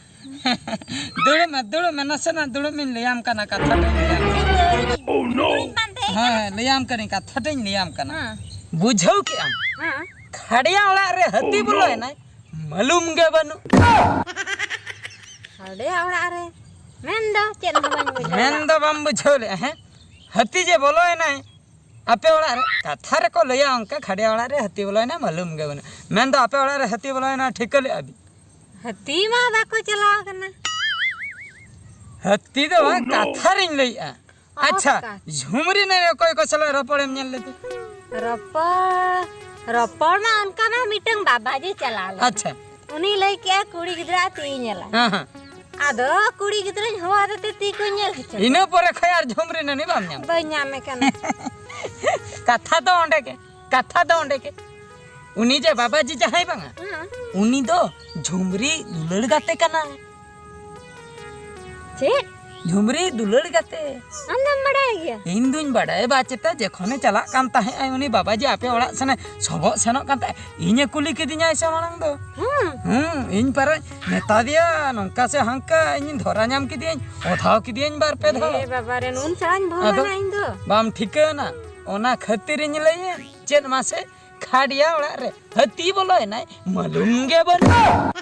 ᱫᱩᱲᱩᱵ ᱢᱮ, ᱫᱩᱲᱩᱵ ᱢᱮ, ᱱᱟᱥᱮᱱᱟᱜ ᱫᱩᱲᱩᱵ ᱢᱮᱧ ᱞᱟᱹᱭᱟᱢ ᱠᱟᱱᱟ, ᱠᱟᱛᱷᱟ ᱴᱟᱜ ᱤᱧ ᱞᱟᱹᱭᱟᱢ ᱠᱟᱱᱟ᱾ ᱦᱮᱸ, ᱞᱟᱹᱭᱟᱢ ᱠᱟᱹᱱᱟᱹᱧ, ᱠᱟᱛᱷᱟ ᱴᱟᱜ ᱤᱧ ᱞᱟᱹᱭᱟᱢ ᱠᱟᱱᱟ᱾ ᱦᱮᱸ᱾ ᱵᱩᱡᱷᱟᱹᱣ ᱠᱮᱜ ᱟᱢ? ᱦᱮᱸ᱾ ᱠᱷᱟᱲᱭᱟ ᱚᱲᱟᱜ ᱨᱮ ᱦᱟᱹᱛᱤ ᱵᱚᱞᱚᱭᱮᱱᱟᱭ, ᱢᱟᱞᱩᱢ ᱜᱮ ᱵᱟᱹᱱᱩᱜ᱾ ᱥᱟᱰᱮᱭᱟ ᱚᱲᱟᱜ ᱨᱮ᱾ ᱢᱮᱱ ᱫᱚ ᱪᱮᱫ ᱦᱚᱸ ᱵᱟᱹᱧ ᱵᱩᱡᱷᱟᱹᱣ ᱢᱮᱱ ᱫᱟ᱾ ᱫᱚ ᱵᱟᱢ ᱵᱩᱡᱷᱟᱹᱣ ᱞᱮᱜᱼᱟ, ᱦᱮᱸ? ᱦᱟᱹᱛᱤ ᱡᱮ ᱵᱚᱞᱚᱭᱮᱱᱟᱭ ᱟᱯᱮ ᱚᱲᱟᱜ ᱨᱮ, ᱠᱟᱛᱷᱟ ᱨᱮᱠᱚ ᱞᱟᱹᱭᱟ ᱚᱱᱠᱟ, ᱠᱷᱟᱰᱮ ᱚᱲᱟᱜ ᱨᱮ ᱦᱟᱹᱛᱤ ᱵᱚᱞᱚᱭᱮᱱᱟ, ᱢᱟᱞᱩᱢ ᱜᱮ ᱵᱟᱹᱱᱩᱜ᱾ ᱢᱮᱱ ᱫᱚ ᱟᱯᱮ ᱚᱲᱟᱜ ᱨᱮ ᱦᱟᱹᱛᱤ ᱵᱚᱞᱚᱭᱮᱱᱟ, ᱴᱷᱤᱠᱟᱹ ᱞᱮᱜᱼᱟ ᱵᱤᱱ? ᱦᱟᱹᱛᱤ ᱢᱟ ᱵᱟᱠᱚ ᱪᱟᱞᱟᱣ ᱠᱟᱱᱟ᱾ ᱦᱟᱹᱛᱤ ᱫᱚ ᱵᱟᱝ, ᱠᱟᱛᱷᱟ ᱨᱤᱧ ᱞᱟᱹᱭᱮᱜᱼᱟ᱾ ᱟᱪᱪᱷᱟ, ᱚᱠᱟ? ᱡᱷᱩᱢᱨᱤ ᱱᱟᱹᱭ ᱨᱮ ᱚᱠᱚᱭ ᱠᱚ ᱥᱟᱞᱟᱜ ᱨᱚᱯᱚᱲᱮᱢ ᱧᱮᱞ ᱞᱮᱫᱮ? ᱨᱚᱯᱚᱲ, ᱨᱚᱯᱚᱲ ᱢᱟ ᱚᱱᱠᱟ ᱢᱟ ᱢᱤᱫᱴᱟᱝ ᱵᱟᱵᱟ ᱡᱮ ᱪᱟᱞᱟᱣ ᱞᱮᱱᱟ᱾ ᱟᱪᱪᱷᱟ᱾ ᱩᱱᱤ ᱞᱟᱹᱭ ᱠᱮᱜᱼᱟ ᱠᱩᱲᱤ ᱜᱤᱫᱽᱨᱟᱹ ᱟᱜ ᱛᱤ ᱧᱮᱞᱟ᱾ ᱦᱮᱸ, ᱦᱮᱸ᱾ ᱟᱫᱚ ᱠᱩᱲᱤ ᱜᱤᱫᱽᱨᱟᱹᱧ ᱦᱚᱦᱚ ᱟᱫᱮ ᱛᱮ ᱛᱤ ᱠᱚᱧ ᱧᱮᱞ ᱦᱚᱪᱚ ᱠᱮᱫᱟ᱾ ᱤᱱᱟᱹ ᱯᱚᱨᱮ ᱠᱷᱚᱡ ᱟᱨ ᱡᱷᱩᱢᱨᱤ ᱱᱟᱹᱱᱤ ᱵᱟᱢ ᱧᱟᱢ᱾ ᱵᱟᱹᱧ ᱧᱟᱢᱮ ᱠᱟᱱᱟ᱾ ᱠᱟᱛᱷᱟ ᱫᱚ ᱚᱸᱰᱮ ᱜᱮ, ᱠᱟᱛᱷᱟ ᱫᱚ ᱚᱸᱰᱮ ᱜᱮ᱾ ᱩᱱᱤ ᱡᱮ ᱵᱟᱵᱟᱡᱤ ᱡᱟᱦᱟᱸᱭ ᱵᱟᱝᱟ, ᱦᱮᱸ᱾ ᱩᱱᱤ ᱫᱚ ᱡᱷᱩᱢᱨᱤ ᱫᱩᱞᱟᱹᱲ ᱜᱟᱛᱮ ᱠᱟᱱᱟᱭ᱾ ᱪᱮᱫ? ᱡᱷᱩᱢᱨᱤ ᱫᱩᱞᱟᱹᱲ ᱜᱟᱛᱮ᱾ ᱟᱢ ᱫᱚᱢ ᱵᱟᱰᱟᱭ ᱜᱮᱭᱟ? ᱤᱧ ᱫᱩᱧ ᱵᱟᱰᱟᱭ ᱵᱟ ᱪᱮᱛᱟ, ᱡᱚᱠᱷᱚᱱᱮ ᱪᱟᱞᱟᱜ ᱠᱟᱱ ᱛᱟᱦᱮᱸᱜ ᱟᱭ ᱩᱱᱤ ᱵᱟᱵᱟ ᱡᱮ ᱟᱯᱮ ᱚᱲᱟᱜ ᱥᱮᱱᱮ ᱥᱚᱵᱚᱜ ᱥᱮᱱᱚᱜ ᱠᱟᱱ ᱛᱟᱦᱮᱸᱜ, ᱤᱧᱮ ᱠᱩᱞᱤ ᱠᱤᱫᱤᱧᱟᱭ ᱥᱮ ᱢᱟᱲᱟᱝ ᱫᱚ᱾ ᱦᱮᱸ᱾ ᱦᱩᱸ, ᱤᱧ ᱯᱟᱨᱟᱧ ᱢᱮᱛᱟ ᱫᱮᱭᱟ ᱱᱚᱝᱠᱟ ᱥᱮ ᱦᱟᱝᱠᱟ, ᱤᱧ ᱫᱷᱚᱨᱟ ᱧᱟᱢ ᱠᱤᱫᱤᱭᱟᱹᱧ, ᱚᱫᱷᱟᱣ ᱠᱤᱫᱤᱭᱟᱹᱧ ᱵᱟᱨ ᱯᱮ ᱫᱷᱟᱣ᱾ ᱮ ᱵᱟᱵᱟ ᱨᱮ, ᱱᱩᱱ ᱪᱟᱲᱟᱧ ᱵᱷᱩᱞ ᱟᱫᱚ ᱮᱱᱟ ᱤᱧ ᱫᱚ᱾ ᱵᱟᱢ ᱴᱷᱤᱠᱟᱹ ᱮᱱᱟ, ᱚᱱᱟ ᱠᱷᱟᱹᱛᱤᱨᱤᱧ ᱞᱟᱹᱭᱮᱫ᱾ ᱪᱮᱫ ᱢᱟᱥᱮ ᱠᱷᱟᱰᱤᱭᱟ ᱚᱲᱟᱜ ᱨᱮ ᱦᱟᱹᱛᱤ ᱵᱚᱞᱚᱭᱮᱱᱟᱭ, ᱢᱟᱞᱩᱢ ᱜᱮ ᱵᱟᱹᱱᱩᱜ᱾